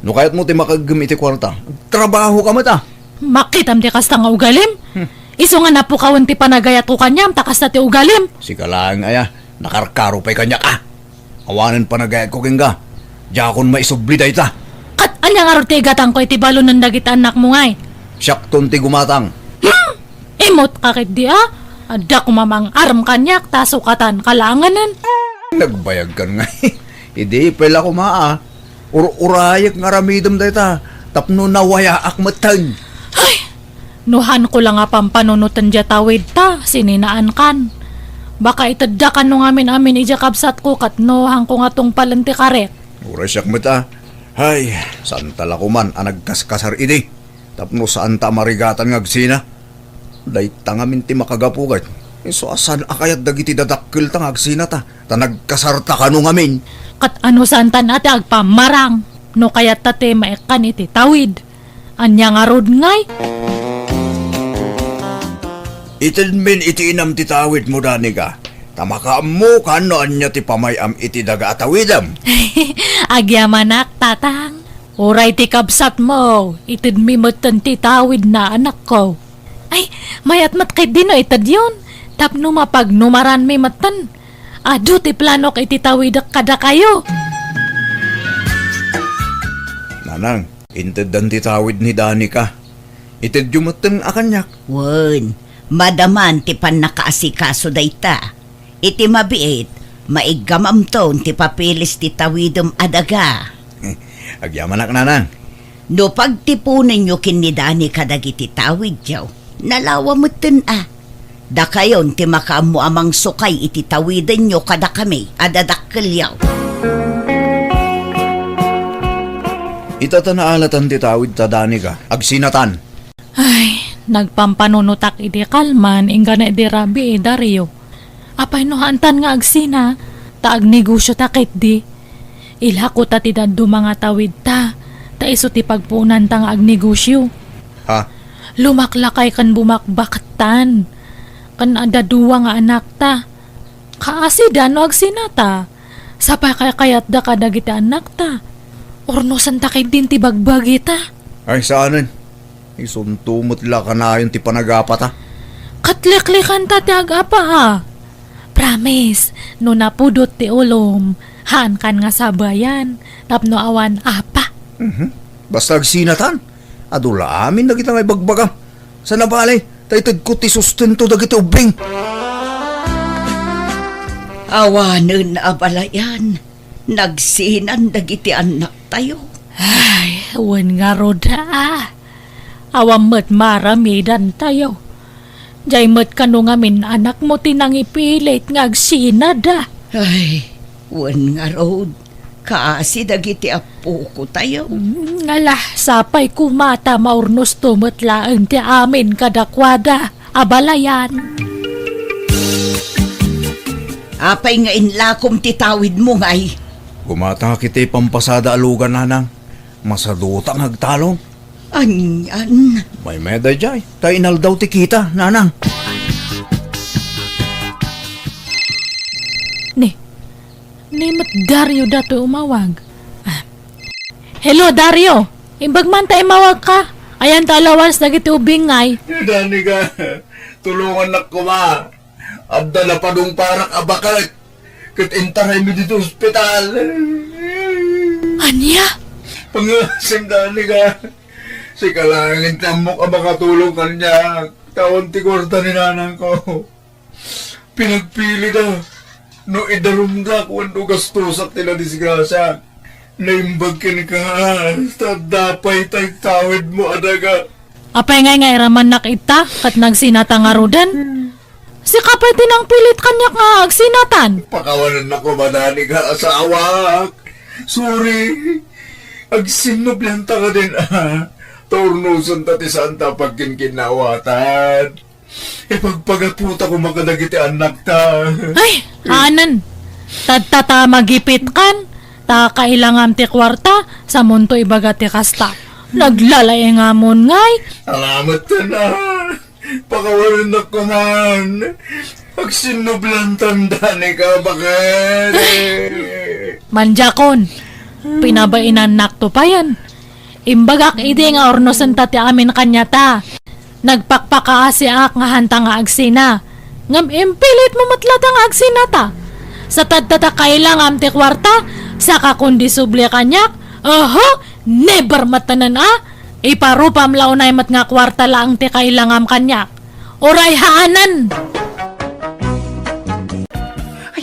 No kayatmo ti makaeggem iti kuarta, trabaho ka met a. Makitam ti kasta nga ugalim? Hmm. Isu nga napukawen ti panagayatko kaniam ta kasta ti ugalim. Sika laeng aya, nakarkaro pay kaniak a. Awanen panagayatko kenka. Diakon maisubli dayta. Ket ania ngarud ti igatangko iti balonen dagiti annakmo ngay? Siakton ti gumatang. Hmm! Imut ka ketdi a? Adda koma mangarem kaniak ta sukatan ka laengen. Nagbayag kan ngay. Idi pay la koma a. Ur-urayek nga aramidem dayta tapno nawayaak metten. Ay! No hanko la nga pampanunoten diay tawid ta, sininaan kan. Baka itedda kano ngamin-amin idiay kabsatko ket no hanko nga tungpalen ti karit. Uray siak met a. Hay, saanta la koman a nagkaskasar idi. Tapno saanta a marigatan nga agsina. Dayta ngamin ti makagapu ket isu a saan a kayat dagiti dadakkelta nga agsinata, ta nagkasarta kano ngamin. Ket ano saantan a ti agpammarang no kayatta ti maikkan iti tawid? Ania ngarud ngay? Itedmin iti inam ti tawidmo, Danica, ta makaammokan no ania ti pamay-am iti daga a tawidem. Agyamanak, Tatang. Uray ti kabsatmo, itedmi metten ti tawidna, anakko. Ay, mayat met ketdi no itedyon, tapno mapagnumaranmi metten. Adu ti planok iti tawidek kadakayo. Nanang, inteddan ti tawid ni Danica. Itedyo metten a kaniak. Wen, madaman ti pannakaasikaso dayta. Iti mabiit, maiggamamton ti papilis ti tawidem a daga. Agyamanak, Nanang. No pagtiponenyo ken ni Danica dagiti tawidyo, Nalawa metten a. Dakayon ti makaammo a mangsukay iti tawidenyo kadakami a dadakkelyo. Ita ta naalatan ti tawid ta, Danica. Agsinatan. Ay, nagpampanunotak idi kalman, inggana idi rabii, Dario. Apay no haantan nga agsina, ta agnegosio ta ketdi. Ilako ta ti dadduma nga tawid ta, ta isu ti pagpuonanta nga agnegosio. Ha? Lumaklakay ken bumakbaktan, ken adda dua nga anakta. Kaasida no agsinata. Sapay kaykayatda kadagiti annakta. Urnosenta ketdin ti bagbagita. Ay, saanen. Isunto met la kanayon ti panagapata. Ket liklikanta ti agapa, a. Promise, no napudot ti ulom, haankan nga sabayan, tapno awan apa. Mhm. Basta agsinatan, adu la amin dagita nga ibagbagam. Sa nabali, ta itedko ti sustento dagiti ubbing. Awanen a balayan, nagsinan dagiti annaktayo. Ay, wen ngarud, a. Awan met maaramidantayo. Jay met kano ngamin anakmo ti nangipilit nga agsinada. Ay, wen ngarud, kaasi dagiti appokotayo. Mm, ala, sapay koma ta maurnosto met laeng ti amin kadakuada a balayan. Apay nga inlakom ti tawidmo, ngay? Gumatak iti pampasada a lugan, nanang. Masaduta nga agtalon. Anian? Maymayat daydiay, ta inaldaw ti kita, nanang. Ni, ni met Dario datoy umawag. Ah. Hello, Dario! Imbag man ta imawagka. Ayan ta alawas dagiti ubing, ngay. Danica, tulongannak koma. Adda napadungparak a baket. Ket intaraymi ditoy ospital. Ania? Pangaasim, Danica. Sika laeng ti ammok a makatulong kaniak. Ta awan ti kuarta ni nanangko. Pinagpilida. No idarumdak wenno gastosak ti nadisgrasiaak. Naimbag kenka, ta adda pay tay tawidmo a daga. Apay ngay nga iramannak ita ket nagsinata ngaruden? Sika pay ti nangpilit kaniak nga agsinatan. Pakawanennak koma, Danica, asawak. Sorry. Agsinnublianta kadin, a. Ta urnosenta ti saanta a pagkinkinnaawatan. Ipagpagapota koma kadagiti annakta. Ay, anan. Tatta ta magipitkan. Ta kailangam ti kuarta, samonto ibaga ti kasta. Naglalaengamon ngay. Salamat, tana. Pakawanennak koman. Agsinnublantan, Danica, baket. Manjakon, pinabainannakto payen. Imbagak idi nga urnosenta ti amin kaniata. Nagpakpakaasiak nga hanta nga agsina. Ngem impilitmo met latta nga agsinata. Sa tatta ta kailangam ti kuarta, saka kon disubli kaniak, oho, never met tanan a. Iparupam la unay met nga kuarta laeng ti kailangam kaniak. Uray haanen!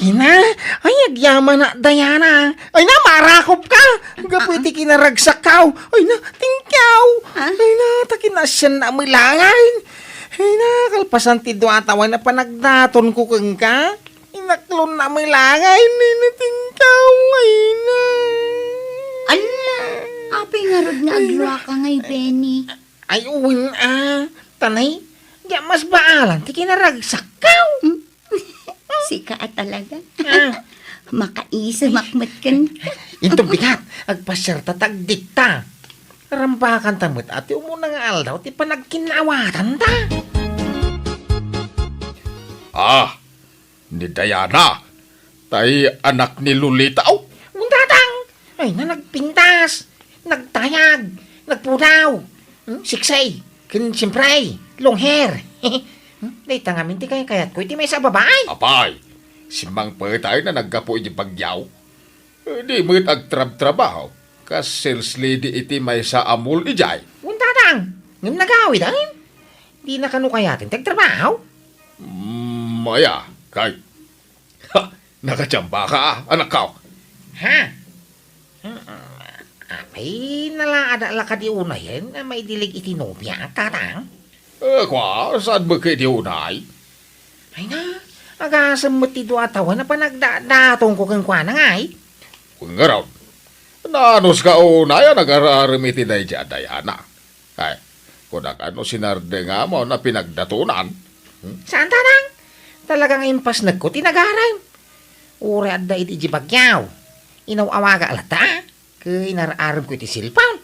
Ay na, ay agyamanak, Diana. Ay na, marakop ka! Gapu iti kinaragsakkaw. Ay na, tingkaw! Ah? Ay na, ta kinasiannak met laeng. Ay na, kalpasan ti dua a tawen a panagdatonko kenka. Inaklonnak met laeng. Ay na, tingkaw! Ay na! Ala, apay ngarud nga agluaka ngay, Benny? Ay, wen a. Tanay, diak masbaalan ti kinaragsakkaw. Hmm? Sika a talaga. Ah. Makaisimak met kenka. Inton bigat, agpasiarta ta agdikta. Rambakanta met a ti umuna nga aldaw ti panagkinnaawatanta. Ah, ni Diana, tay anak ni Lolita, oh. Wen, Tatang! Ay na, nagpintas, nagtayag, nagpudaw, hmm, sexy, ken siyempre, long hair. Hmm, dayta ngamin ti kaykayatko iti maysa a babai. Apay, simmangpet a naggapu iti bagyo. Eh, di met agtrabtrabaho, kas sales lady iti maysa a mall idiay. Wen, Tatang, ngem nagawid, angin? Dina kano kayaten ti agtrabaho? Mm, aya, kay. Ha, nakachamba ka, anakko. Ha? Mm, ay, nalaadak la kadi unayen a maidilig iti nobia, Tatang? Eh, kua, saan met kay ti unay? Ay na, agasem met ti dua a tawen a panagdadatonko kenkuana ngay. Ngarud, naanus ka unay a nagar-arem iti daydi a Diana? Ay, kunak a no sinardengam a pinagdatonan. Hmm? Saan, Tatang? Talaga nga impasnekko ti nagarem. Uray adda idi, idi bagyaw, inaw-awagak latta, ket inar-aremko iti cellphone.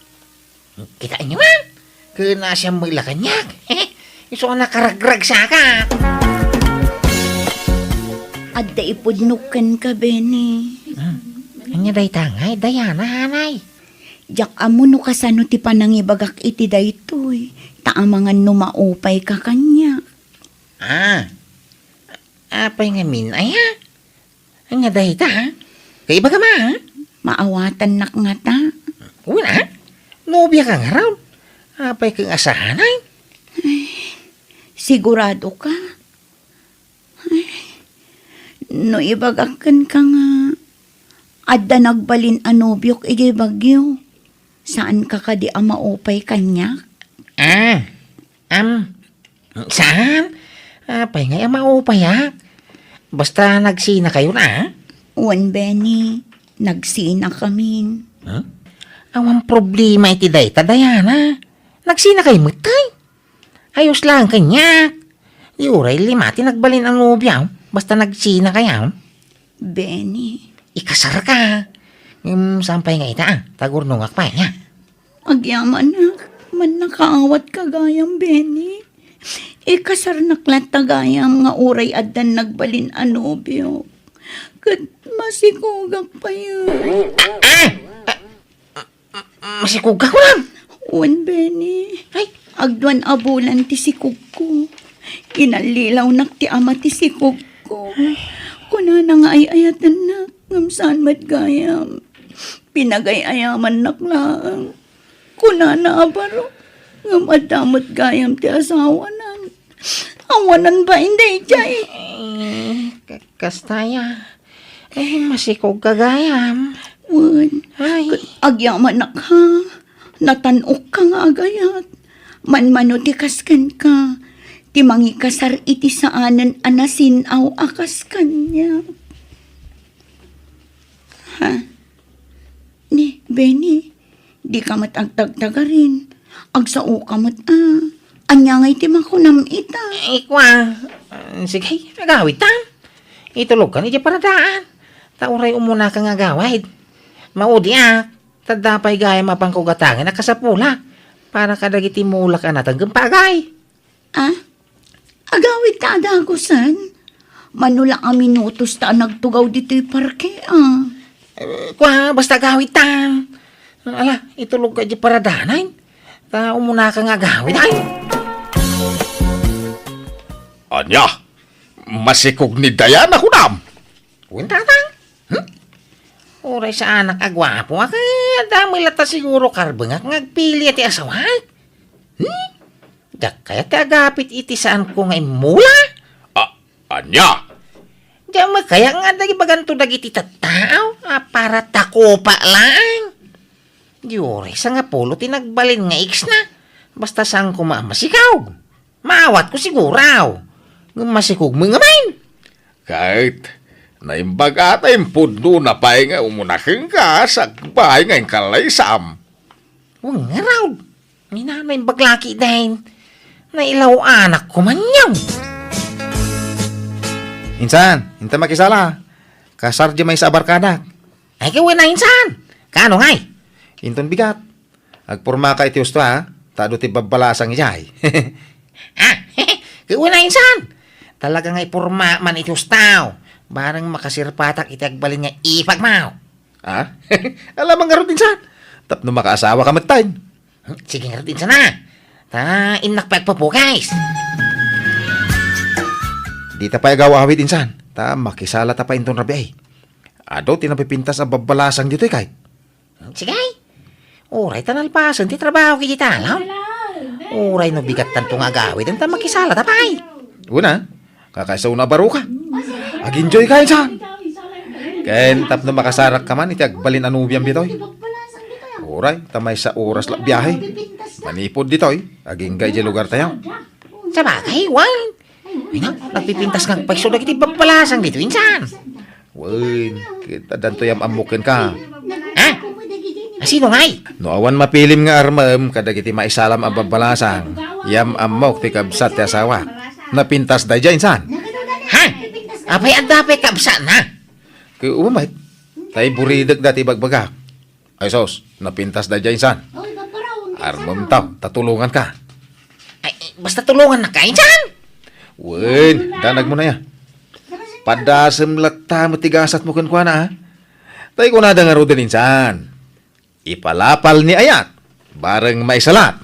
Kitaenyo man, ket naasiammeng la kaniak. Isu a nakaragragsaka. Adda ipudnok kenka, Benny. Hmm. Ania dayta ngay, Diana, hanay? Diak ammo no kasano ti panangibagak iti daytoy, ta amangan no maupayka kaniak. Ah, apay ngamin, aya? Ania dayta, ha? Kaibaga ma, ha? Maawatannak ngata. Wen, ha? Nobiaka ngarud. Apay ket nga saan, ay? Sigurado ka? Ay, no ibagak kenka nga adda nagbalin a nobiok idiay Baguio, saan ka kadi a maupay kaniak? Ah, am, saan? Apay ngay a maupayak? Basta nagsinakayon, a? Wen, Benny, nagsinakamin. Hmm? Awan problema iti dayta, Diana. Nagsinakayo met, ay? Ayos laeng kaniak. Di uray lima ti nagbalin a nobia, basta nagsinakayo. Benny. Ikasarka. Ngem saan pay nga ita, a? Tagurnongak pay, nia. Agyamanak, mannakaawatka gayam, Benny. Ikasarnak latta gayam nga uray addan nagbalin a nobio. Ket masikogak pay. Ah! Masikogka, kunam? Wen, Benny. Ay. Agduan a bulan ti sikogko. Inallilawnak ti ama ti sikogko. Kunana nga ay-ayatennak, ngem saan met gayam. Pinagay-ayamannak laeng. Kunana a baro, ngem adda met gayam ti asawana. Awanan bain daydiay. Eh, ka-, kasta aya. Eh, masikogka gayam. Wen, ay. Agyamanak, ha? Natan-okka nga agayat. Manmano ti kas kenka. Ti mangikasar iti saanen a nasin-aw a kas kaniak. Ha? Ni, Benny, dika met agtagtagarin. Agsaoka met, a. Ania ngay ti makunam ita? Eh, kua, ah, sige, agawidta. Itulogkan idiay paradaan. Ta uray umunaka nga agawid. Maudiak, ta adda pay gayam a pangkugatangen a kasapulak para kadagiti mulak a nateng ken pagay. Ah? Agawidta a dagusen? Mano la a minutos ta a nagtugaw ditoy parke, a. Eh, kua, basta agawidta. Ala, itulogka idiay paradaan. Ta umunaka nga agawid, ay. Ania? Masikog ni Diana, kunam? Wen, Tatang. Hmm? Uray saanak a guapo, a, ket adda met latta siguro karbengak nga agpili ti asawaak. Hmm? Diak kayat ti agapit iti saanko nga immula. A-, ania? Diak met kayat nga adda ibaganto dagiti tattao a para takopa laeng. Di uray sangapulo ti nagbalin nga ex-na. Basta saan koma a masikog. Maawatko siguro. Ngem masikog met ngamin. Ket, naimbag a ta impudnona pay nga umuna kenka, sakbay nga inkalaysam. Wen ngarud, ni Nanay Baglaki dayta, nailaw-anak ko man yaw. Insan, inta makisala. Kasar di maysa a barkadak. Ay, ket wen a insan. Kaano ngay? Inton bigat. Agpormaka iti husto, ha? Ta adu ti babbalasang idiay. Ah, ket wen a insan. Talaga nga iporma man iti husto. Bareng makasirpatak iti agbalin nga ipagmaw. Ah? Alamang ngarud insan. Tapno makaasawaka metten. Hmm, sige ngarud insan, a. Ta innak pay agpupukis. Dita pay agaw-awid insan. Ta makisalata pay inton rabii. Adu ti napipintas a babbalasang ditoy, kay. Sige. Uray ta nalpasen ti trabaho iti talaw. Uray no bigat tanto nga agawid, anta makisalata pay. Una, kakaisa una a baroka. Ag-enjoy ka, insan. Ken tapno makasarakka man iti agbalin a nobiam ditoy. Uray, ta maysa oras la biahe. Manipud ditoy, agingga iti lugartayo. Sabagay, wen. Ay, na, nagpipintas nga agpayso dagiti babbalasang ditoy insan. Wen, ket addanto yam-ammok kenka. Ha? A, sino ngay? No awan mapilim nga armem kadagiti maisalam a babbalasang, yam-ammok ti kabsat ti asawak. Napintas daydiay insan. Ha? Apay adda pay kabsatna? Ket umet, tay buridek dati bagbagak. Ay sus, napintas daydiay insan. Armem ta, ta tulonganka. Ay, basta tulongannaka insan. Wen, danagmo na ya. Padasem latta met ti gasatmo kenkuana, a. Tay kunada ngaruden insan. Ipalapal ni ayat, bareng maisalat.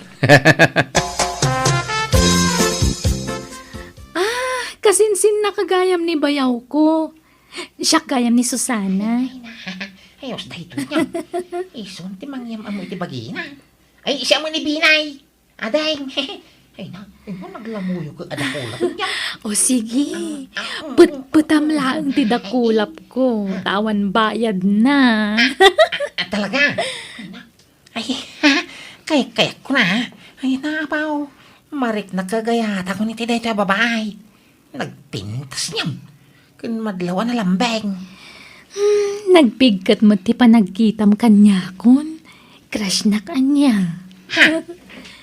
Ah, kasinsinnaka gayam ni bayawko. Siak gayam ni Susana. Ay, na. Ay, os daytoy niya. Isun ti mangyam-ammo iti bagina. Ay, siya mo ni Binay. Ading. Ay, na. Ay, mo, naglamuyo ka. Ada kulap niya. O, sige. Ah, ah, mm, Pet-, mm, petam mm. Laeng ti dakulap ko. Ah. Tawan bayad na. Ah, ah, ah, talaga? Ay, na. Ay, kay, kay ko na. Ay, na, apaw. Mariknak kagayat ako ni ti daytoy a babae. Nagpintas niyan. Ken madlaw a nalambeng. Hmm, nagpigket met ti panagkitam kaniakon. Crush-nak ania. Ha?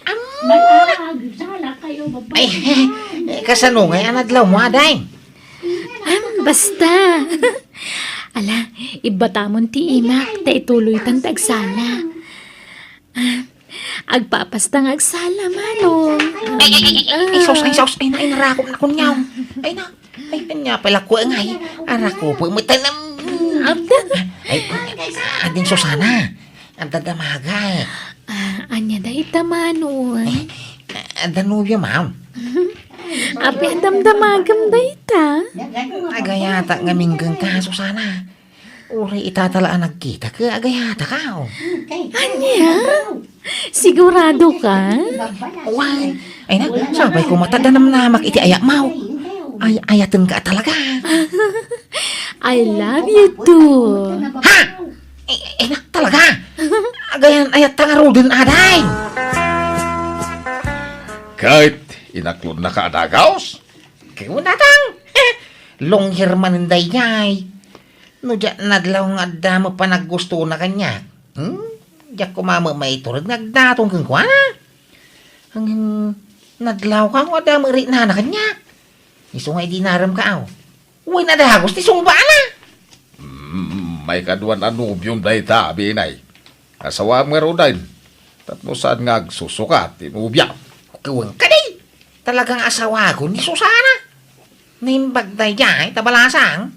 Am- Ay, eh, eh, kasano ngay a nadlaw mo, ading? Am, basta. Ala, ibbatamon ti imak, ta ituloytan ti agsala. Ah, agpapasta nga agsala, Manong. Ay, ay, ay, ay, ay, sus, ay, sus, ay, na, ay, narakop na kunyaw. Ay, na, ay, kanya pala ko, ay, arakop, matalam. Abda. Ay, ading Susana, ang dadamagay. Ah, anya da ita, Manong? Ay, ah, danubyo, ma'am. Apay a damdamagam dayta? Agayata nga minggen ka, Susana. Uray itatala a nagkita, ket agayata ka, oh. Ania? Sigurado ka? Wen. Ay na, sabay ko mata danamnamak iti ayat mo. Ay, ayaten ka talaga. I love you too. Ha? Ay, ay, na, talaga? Agayan, ayat ta ngaruden, ading. Ket inaklodnaka a dagaus? Ket unatang. Long hair manen daydiay. No diak nadlaw nga adda met panaggustona kaniak. Hmm? Diak koma met maiturod nga agdaton kenkuana. Ngem nadlaw ka nga adda met riknana kaniak. Isu nga idi narem ka, aw. Wen a dagus ti sungbaana. Mm, maikadua a nobiom dayta, Binay. Asawam ngaruden. Tapno saan nga agsusukat ti nobiam. Wen kadi. Talaga nga asawakon ni Susana. Naimbag daydiay ta balasang.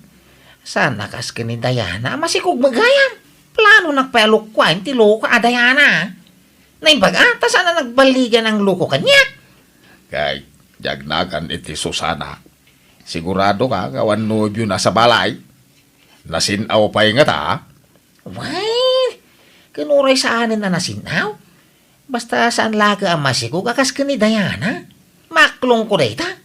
Saan a kas ken ni Diana a masikog met gayam. Planonak pay a lukuaen ti loko a Diana. Naimbag a, ta saan a nagballigan a loko kaniak. Kay, diak nagan iti Susana. Sigurado ka nga awan nobiona sa balay? Nasin-aw pay ngata? Wen, ken uray saanen a nasin-aw. Basta saan laeng a masikog a kas ken ni Diana. Maklongko dayta.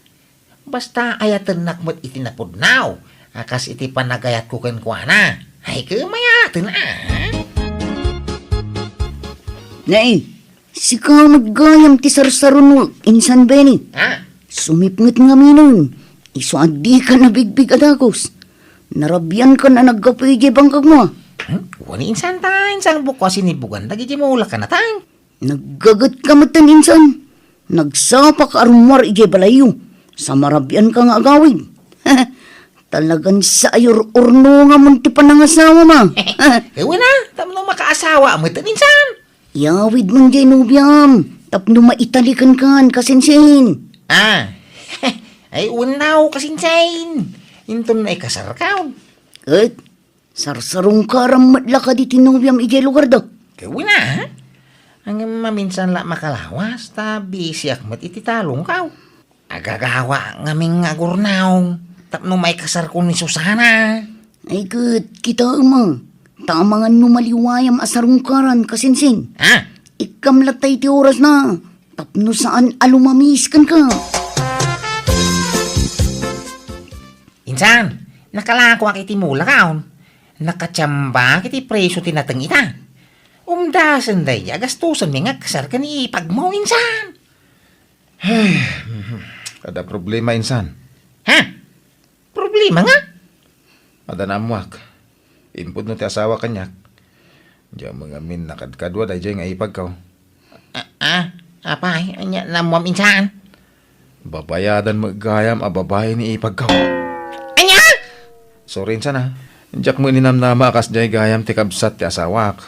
Basta ayatennak met iti napudno a kas iti panagayatko kenkuana. Ay, ket mayaten a. Nay, sika met gayam ti sarsaronmo, Insan Benny. Ha? Sumipnget ngaminen, isu a dika nabigbig a dagus. Narabiankan a naggapu idiay bangkagmo. Hmm? Wen, Insan, ta insan bukko a sinibugan dagiti mulak a natang. Naggagetka metten, Insan. Nagsapaka a rummuar idiay balayyo. Sa marabianka nga agawid. Talagan sa ayur-urno nga mun ti panangasawam. Wen a, tapno makaasawa metten, Insan. Iyawidmon diay nobiam, tapno maitali kenka, kasinsin. Ah. Ay, wen a, kasinsin. Inton naikasarka. Ket, sarsarungkaram met la kadi ti nobiam idiay lugarda? Ket wen a. Ngem maminsan la makalawas, ta bisiak met iti talongko. Agagawa ngamin nga agurnaw tapno maikasarko ni Susana. Ay ket, kitaem a, ta amangan no maliwayam a sarungkaran, kasinsin. Ha? Ikkam latta iti orasna, tapno saan a lumamis kenka. Insan, nakalakoak iti mulak. Nakatiambak iti presio ti nateng ita. Umdasen daydi a gastosenmi nga agkasar ken ipagmo, Insan. Ay, mhm. Adda problema, insan. Ha? Problema nga? Adda naammoak. Impudno ti asawa kaniak. Diak met ngamin nakadkadua daydiay nga ipagko. Ah, ah, apay, ania naammoam, insan? Babayadan met gayam a babai ni ipagko. Ania? Sorry, insan, ah. Diak met ninamnama a kasdiay gayam ti kabsat ti asawak.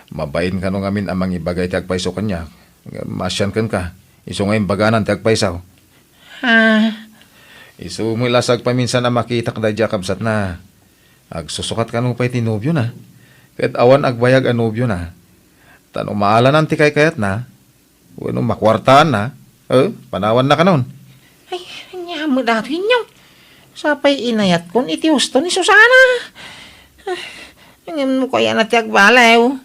Mabain kano ngamin a mangibaga iti agpayso kaniak. Maasian kenka. Isu nga imbaganan ti agpayso. Ah. Isu met la sagpaminsan a makitak daydiay a kabsatna. Agsusukat kano pay ti nobiona. Ket awan agbayag a nobiona. Ta no maalanan ti kaykayatna, wenno makuartaanna, eh, panawanna kanon. Ay, ania met datoy, Inyong? Sapay inayatkon iti husto ni Susana. Ah, ngem no kayatna ti agbaliw,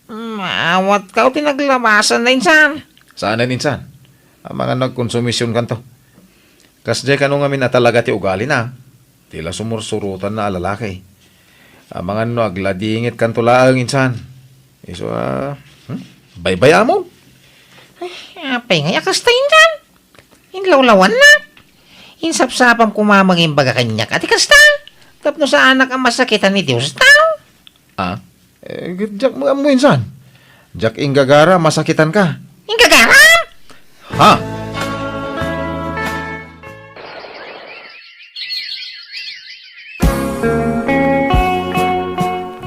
maawatka ti naglabasanna, insan. Saanen, insan. Amangan no agkonsumisionkanto. Kasdiay kano ngamin a talaga ti ugalina. Ti la sumursurotanna a lalaki. Amangan no agladingitkanto laeng, insan. Isu a, hmm? Baybay-amon. Ay, apay ngay a kasta, insan? Inlawlawannak. Insapsapam koma nga imbaga kaniak a ti kasta. Tapno saanak a masakitan ni Dios a tao. Ah? Eh, diak met ammo, insan. Diak inggagara a masakitanka. Inggagaram? Ha?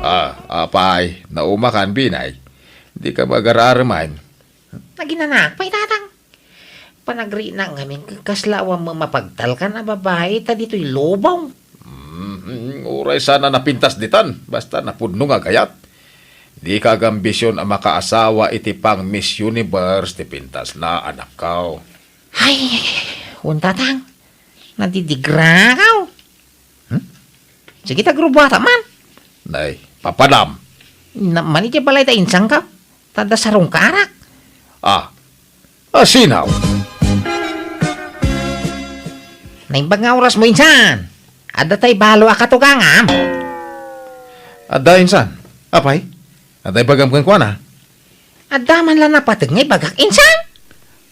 Ah, apay, naumakan, Binay. Dika magar-areman. Naginanak pay, Tatang. Panagrinak ngamin ket kasla awan met mapagtalkan a babai ta ditoy lubong. Mm, uray saan a napintas ditan, basta napudno nga agayat. Dika agambision a makaasawa iti pang Miss Universe ti pintasna, anakko. Ay, wen, Tatang, nadidigrakaw. Hmm? Sige, ta agrubuata man. Nay, papadam. Naman iti balay ta insangka. Ta adda sarongka, arak. Ah. Ah, sinaw? Naimbag nga orasmo, insan. Adda tay balo a katugangam. Adda, insan. Apay? Adda ibagam kenkuana? Adda man la napateg nga ibagak, insan.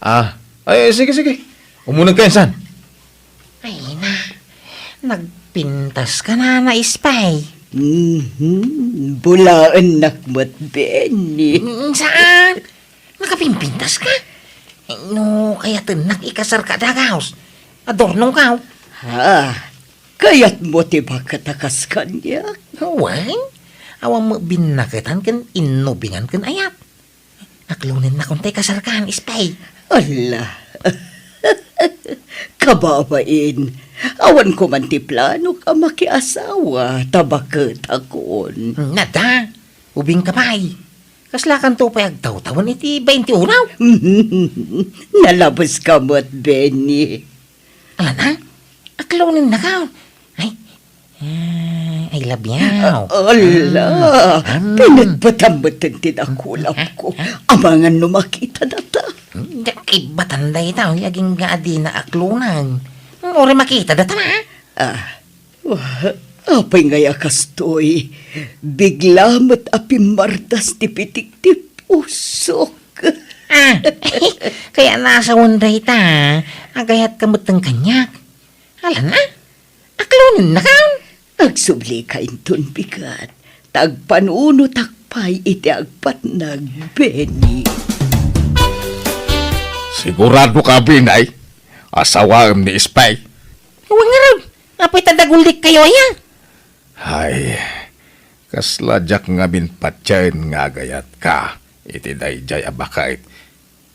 Ah, ay, sige, sige. Umunegka, insan. Ay na, nagpintaska, Nana Espay. Mhm, bulaennak met, Benny. Mm, saan? Nakapimpintaska? No kayatennak ikasarka a dagaus, adornongkaw. Ha? Kayatmo ti baket a kas kaniak? Wen, awan met binnaketan ken innubingan ken ayat. Aklonennakon tay kasarkan, Espay. Ala. Kababain, awan ko man ti planok a makiasawa, ta baketakon. Nada, ubingka pay. Kaslakanto pay agtawtawen iti bainte uno? Nalabeska met, Benny. Ala na? Aklonennaka. Ay, ah, I love you. Ala, mm, pinatpatam met ti dakulapko. Amangan no makita data. Diak ibbatan dayta, agingga a dina aklonan. Uray makita data na. Ah, wa-, apay ngay a kastoy? Bigla met a pimmardas ti pitik ti pusok. Ah, kaya nasawan dayta, agayatka metten kaniak. Ala na, aklonennaka. Agsublika inton bigat, ta agpanunotak pay iti agpatnag, Benny. Sigurado ka, Binay? Asawaem ni Espay? Wen ngarud, apay ta dagullikkayo aya? Ay, kasla diak ngamin patien nga agayatka iti daydiay a baket.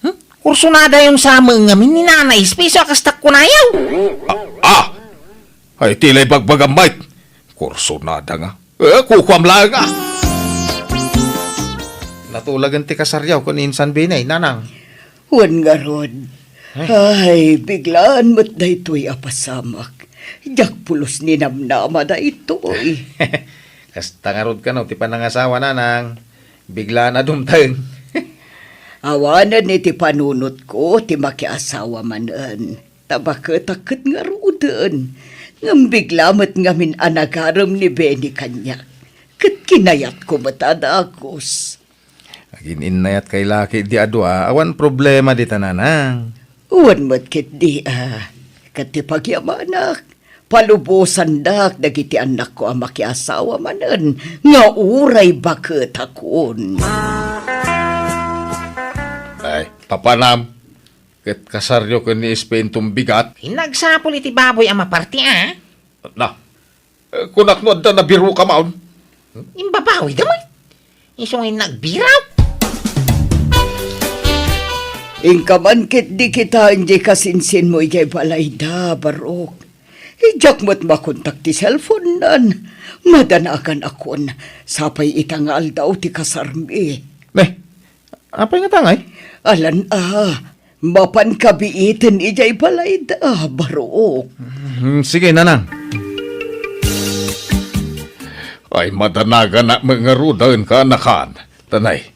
Hmm? Kursonadayon sa met ngamin ni Nana Espay, isu a kasta kunayo. Ah, ah! Ay, ti la ibagbagam met. Kursonada nga. Eh, kukuam laeng, ah. Natulagen ti kasaryo ken ni Insan Binay, Nanang. Wen ngarud. Ay. Ay, biglaan met daytoy a pasamak. Diak pulos ninamnama daytoy. Kasta ngarud kano ti panangasawa, Nanang. Biglaan a dumteng. Awanen iti panunotko ti makiasawa manen. Ta baketak ket ngaruden. Ngem bigla met ngamin a nagarem ni Benny kaniak. Ket kinayatko met a dagus. Agin-innayatkay laki di a dua, awan problema dita, Nanang. Wen met ketdi, a, ket ti pagyamanak, palubosandak dagiti annakko a makiasawa manen nga uray baketakon. Ay, papanam, ket kasaryo ken ni Espe inton bigat? Nagsapul iti baboy a maparti, a? Na, eh, kunak no adda nabiruka maon. Imbabawida met. Isu nga nagbiraw. Inka man ketdi kitaen diay kasinsinmo idiay balayda, Barok. Diak met makontak ti cellphone-nan. Madanagan akon. Sapay ita nga aldaw ti kasarmi. Ne, apay nga tangay? Alan a, mapan kabiiten idiay balayda, Barok. Hmm, sige, nanang. Ay, madanaganak met ngarud a inka, anakan. Tanay,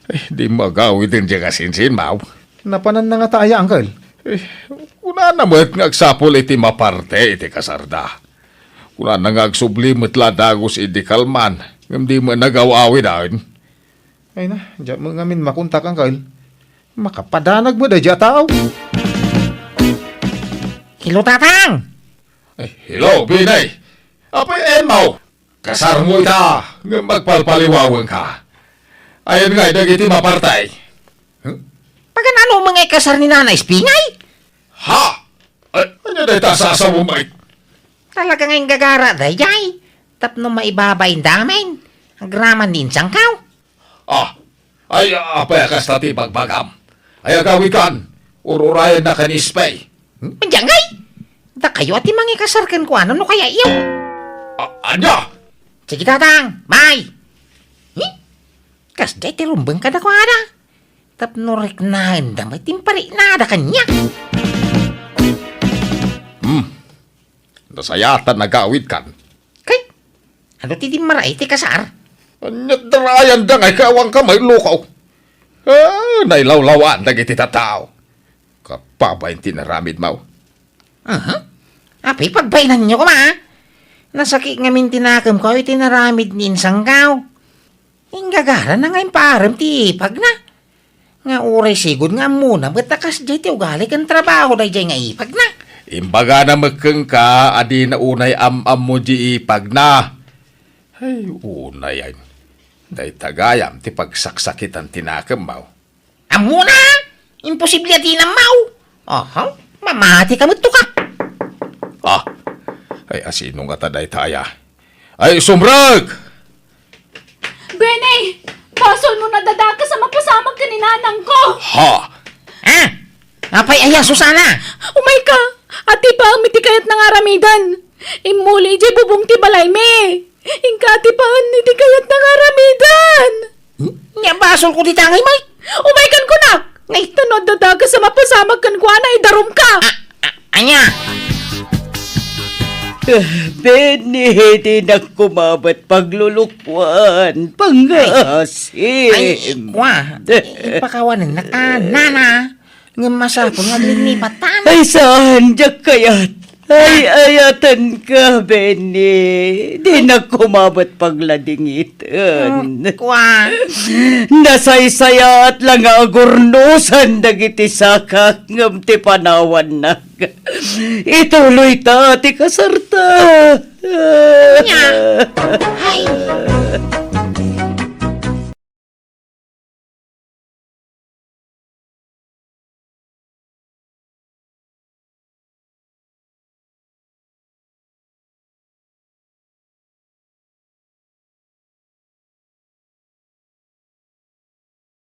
ay, di magawiden diay kasinsinmo. Napananna ngata aya, Uncle? Eh, kunana met nga agsapul iti maparte iti kasarda. Kunana nga agsubli met la dagus idi kalman, ngem di met nagaw-awiden. Ay na, diak met ngamin makontak, Uncle. Makapadanag met daydiay a tao. Hello, Tatang! Ay, hello, Binay! Apay, Emma! Kasarmo ita, ngem agpalpaliwawenka. Ayan nga, dagiti maparte. Huh? Paganano met nga ikasar ni Nana Espingay? Ha? Ay, ania dayta a sasaom, Mike? Talaga nga inggagara daydiay. Tapno maibabain damen. Agraman ni insangkaw. Ah, ay, apay a kasta ti ibagbagam? Ay, agawidkan, ur-urayennak ni Espay. Hmm? Diay ngay! Dakayo a ti mangikasar kenkuana no kayatyo. A-, ania? Sige, Tatang, bye! Hmm? Kasdiay ti rumbeng kadakuada. Tapno riknaenda met ti impariknada kaniak. Hmm. Nasayaat a nagawidkan. Kay, adu ti dimmaray ti kasar? Ania't darayanda nga ikaw, awan ka maillukaw. Ah, nailawlawaan dagiti tattao. Kababain ti inaramidmo. Aha. Apay, pagbainanyo koma, a? Nasakit ngamin ti nakemko iti inaramid ni insangkaw. Inggagarana nga impaarem ti ipagna. Nga uray sigud nga ammona met a kasdiay ti ugali ken trabaho daydiay nga ipagna. Imbagana met kenka a dina unay am-ammo diay ipagna. Ay, unay, ay. Dayta gayam ti pagsaksakitan ti nakemmo. Ammona! Imposible a dina ammo! Aha, mamati ka met to ka. Ah, ay, asino ngata dayta aya? Ay, sumrek! Benny! Basolmo a nadadakes a mapasamak ken ni nanangko! Ha? Ah! Apay aya, Susana? Umayka! Atipaem iti kayatna nga aramiden! Immuli idiay bubong ti balaymi! Inka atipaen iti kayatna nga aramiden! Nia basolko dita ngay, Mike? Umaykan kunak! Nga ita no adda dakes a mapasamak kenkuana, idarumka! Ah, ah, ania? Ah, Benny, dinak koma met paglulukoan. Pangasim. Ay, kua. Ipakawanennak a, nana. Ngem masapul nga aglinnipat ta. Ay, saan, diak kayat. Ay, ayatenka, Benny. Dinak koma met pagladingiten. Hmm, kua. Nasaysayaat la nga agurnosan dagiti sakak ngem ti panawanna. Ituloyta ti kasarta. Nia. Ay.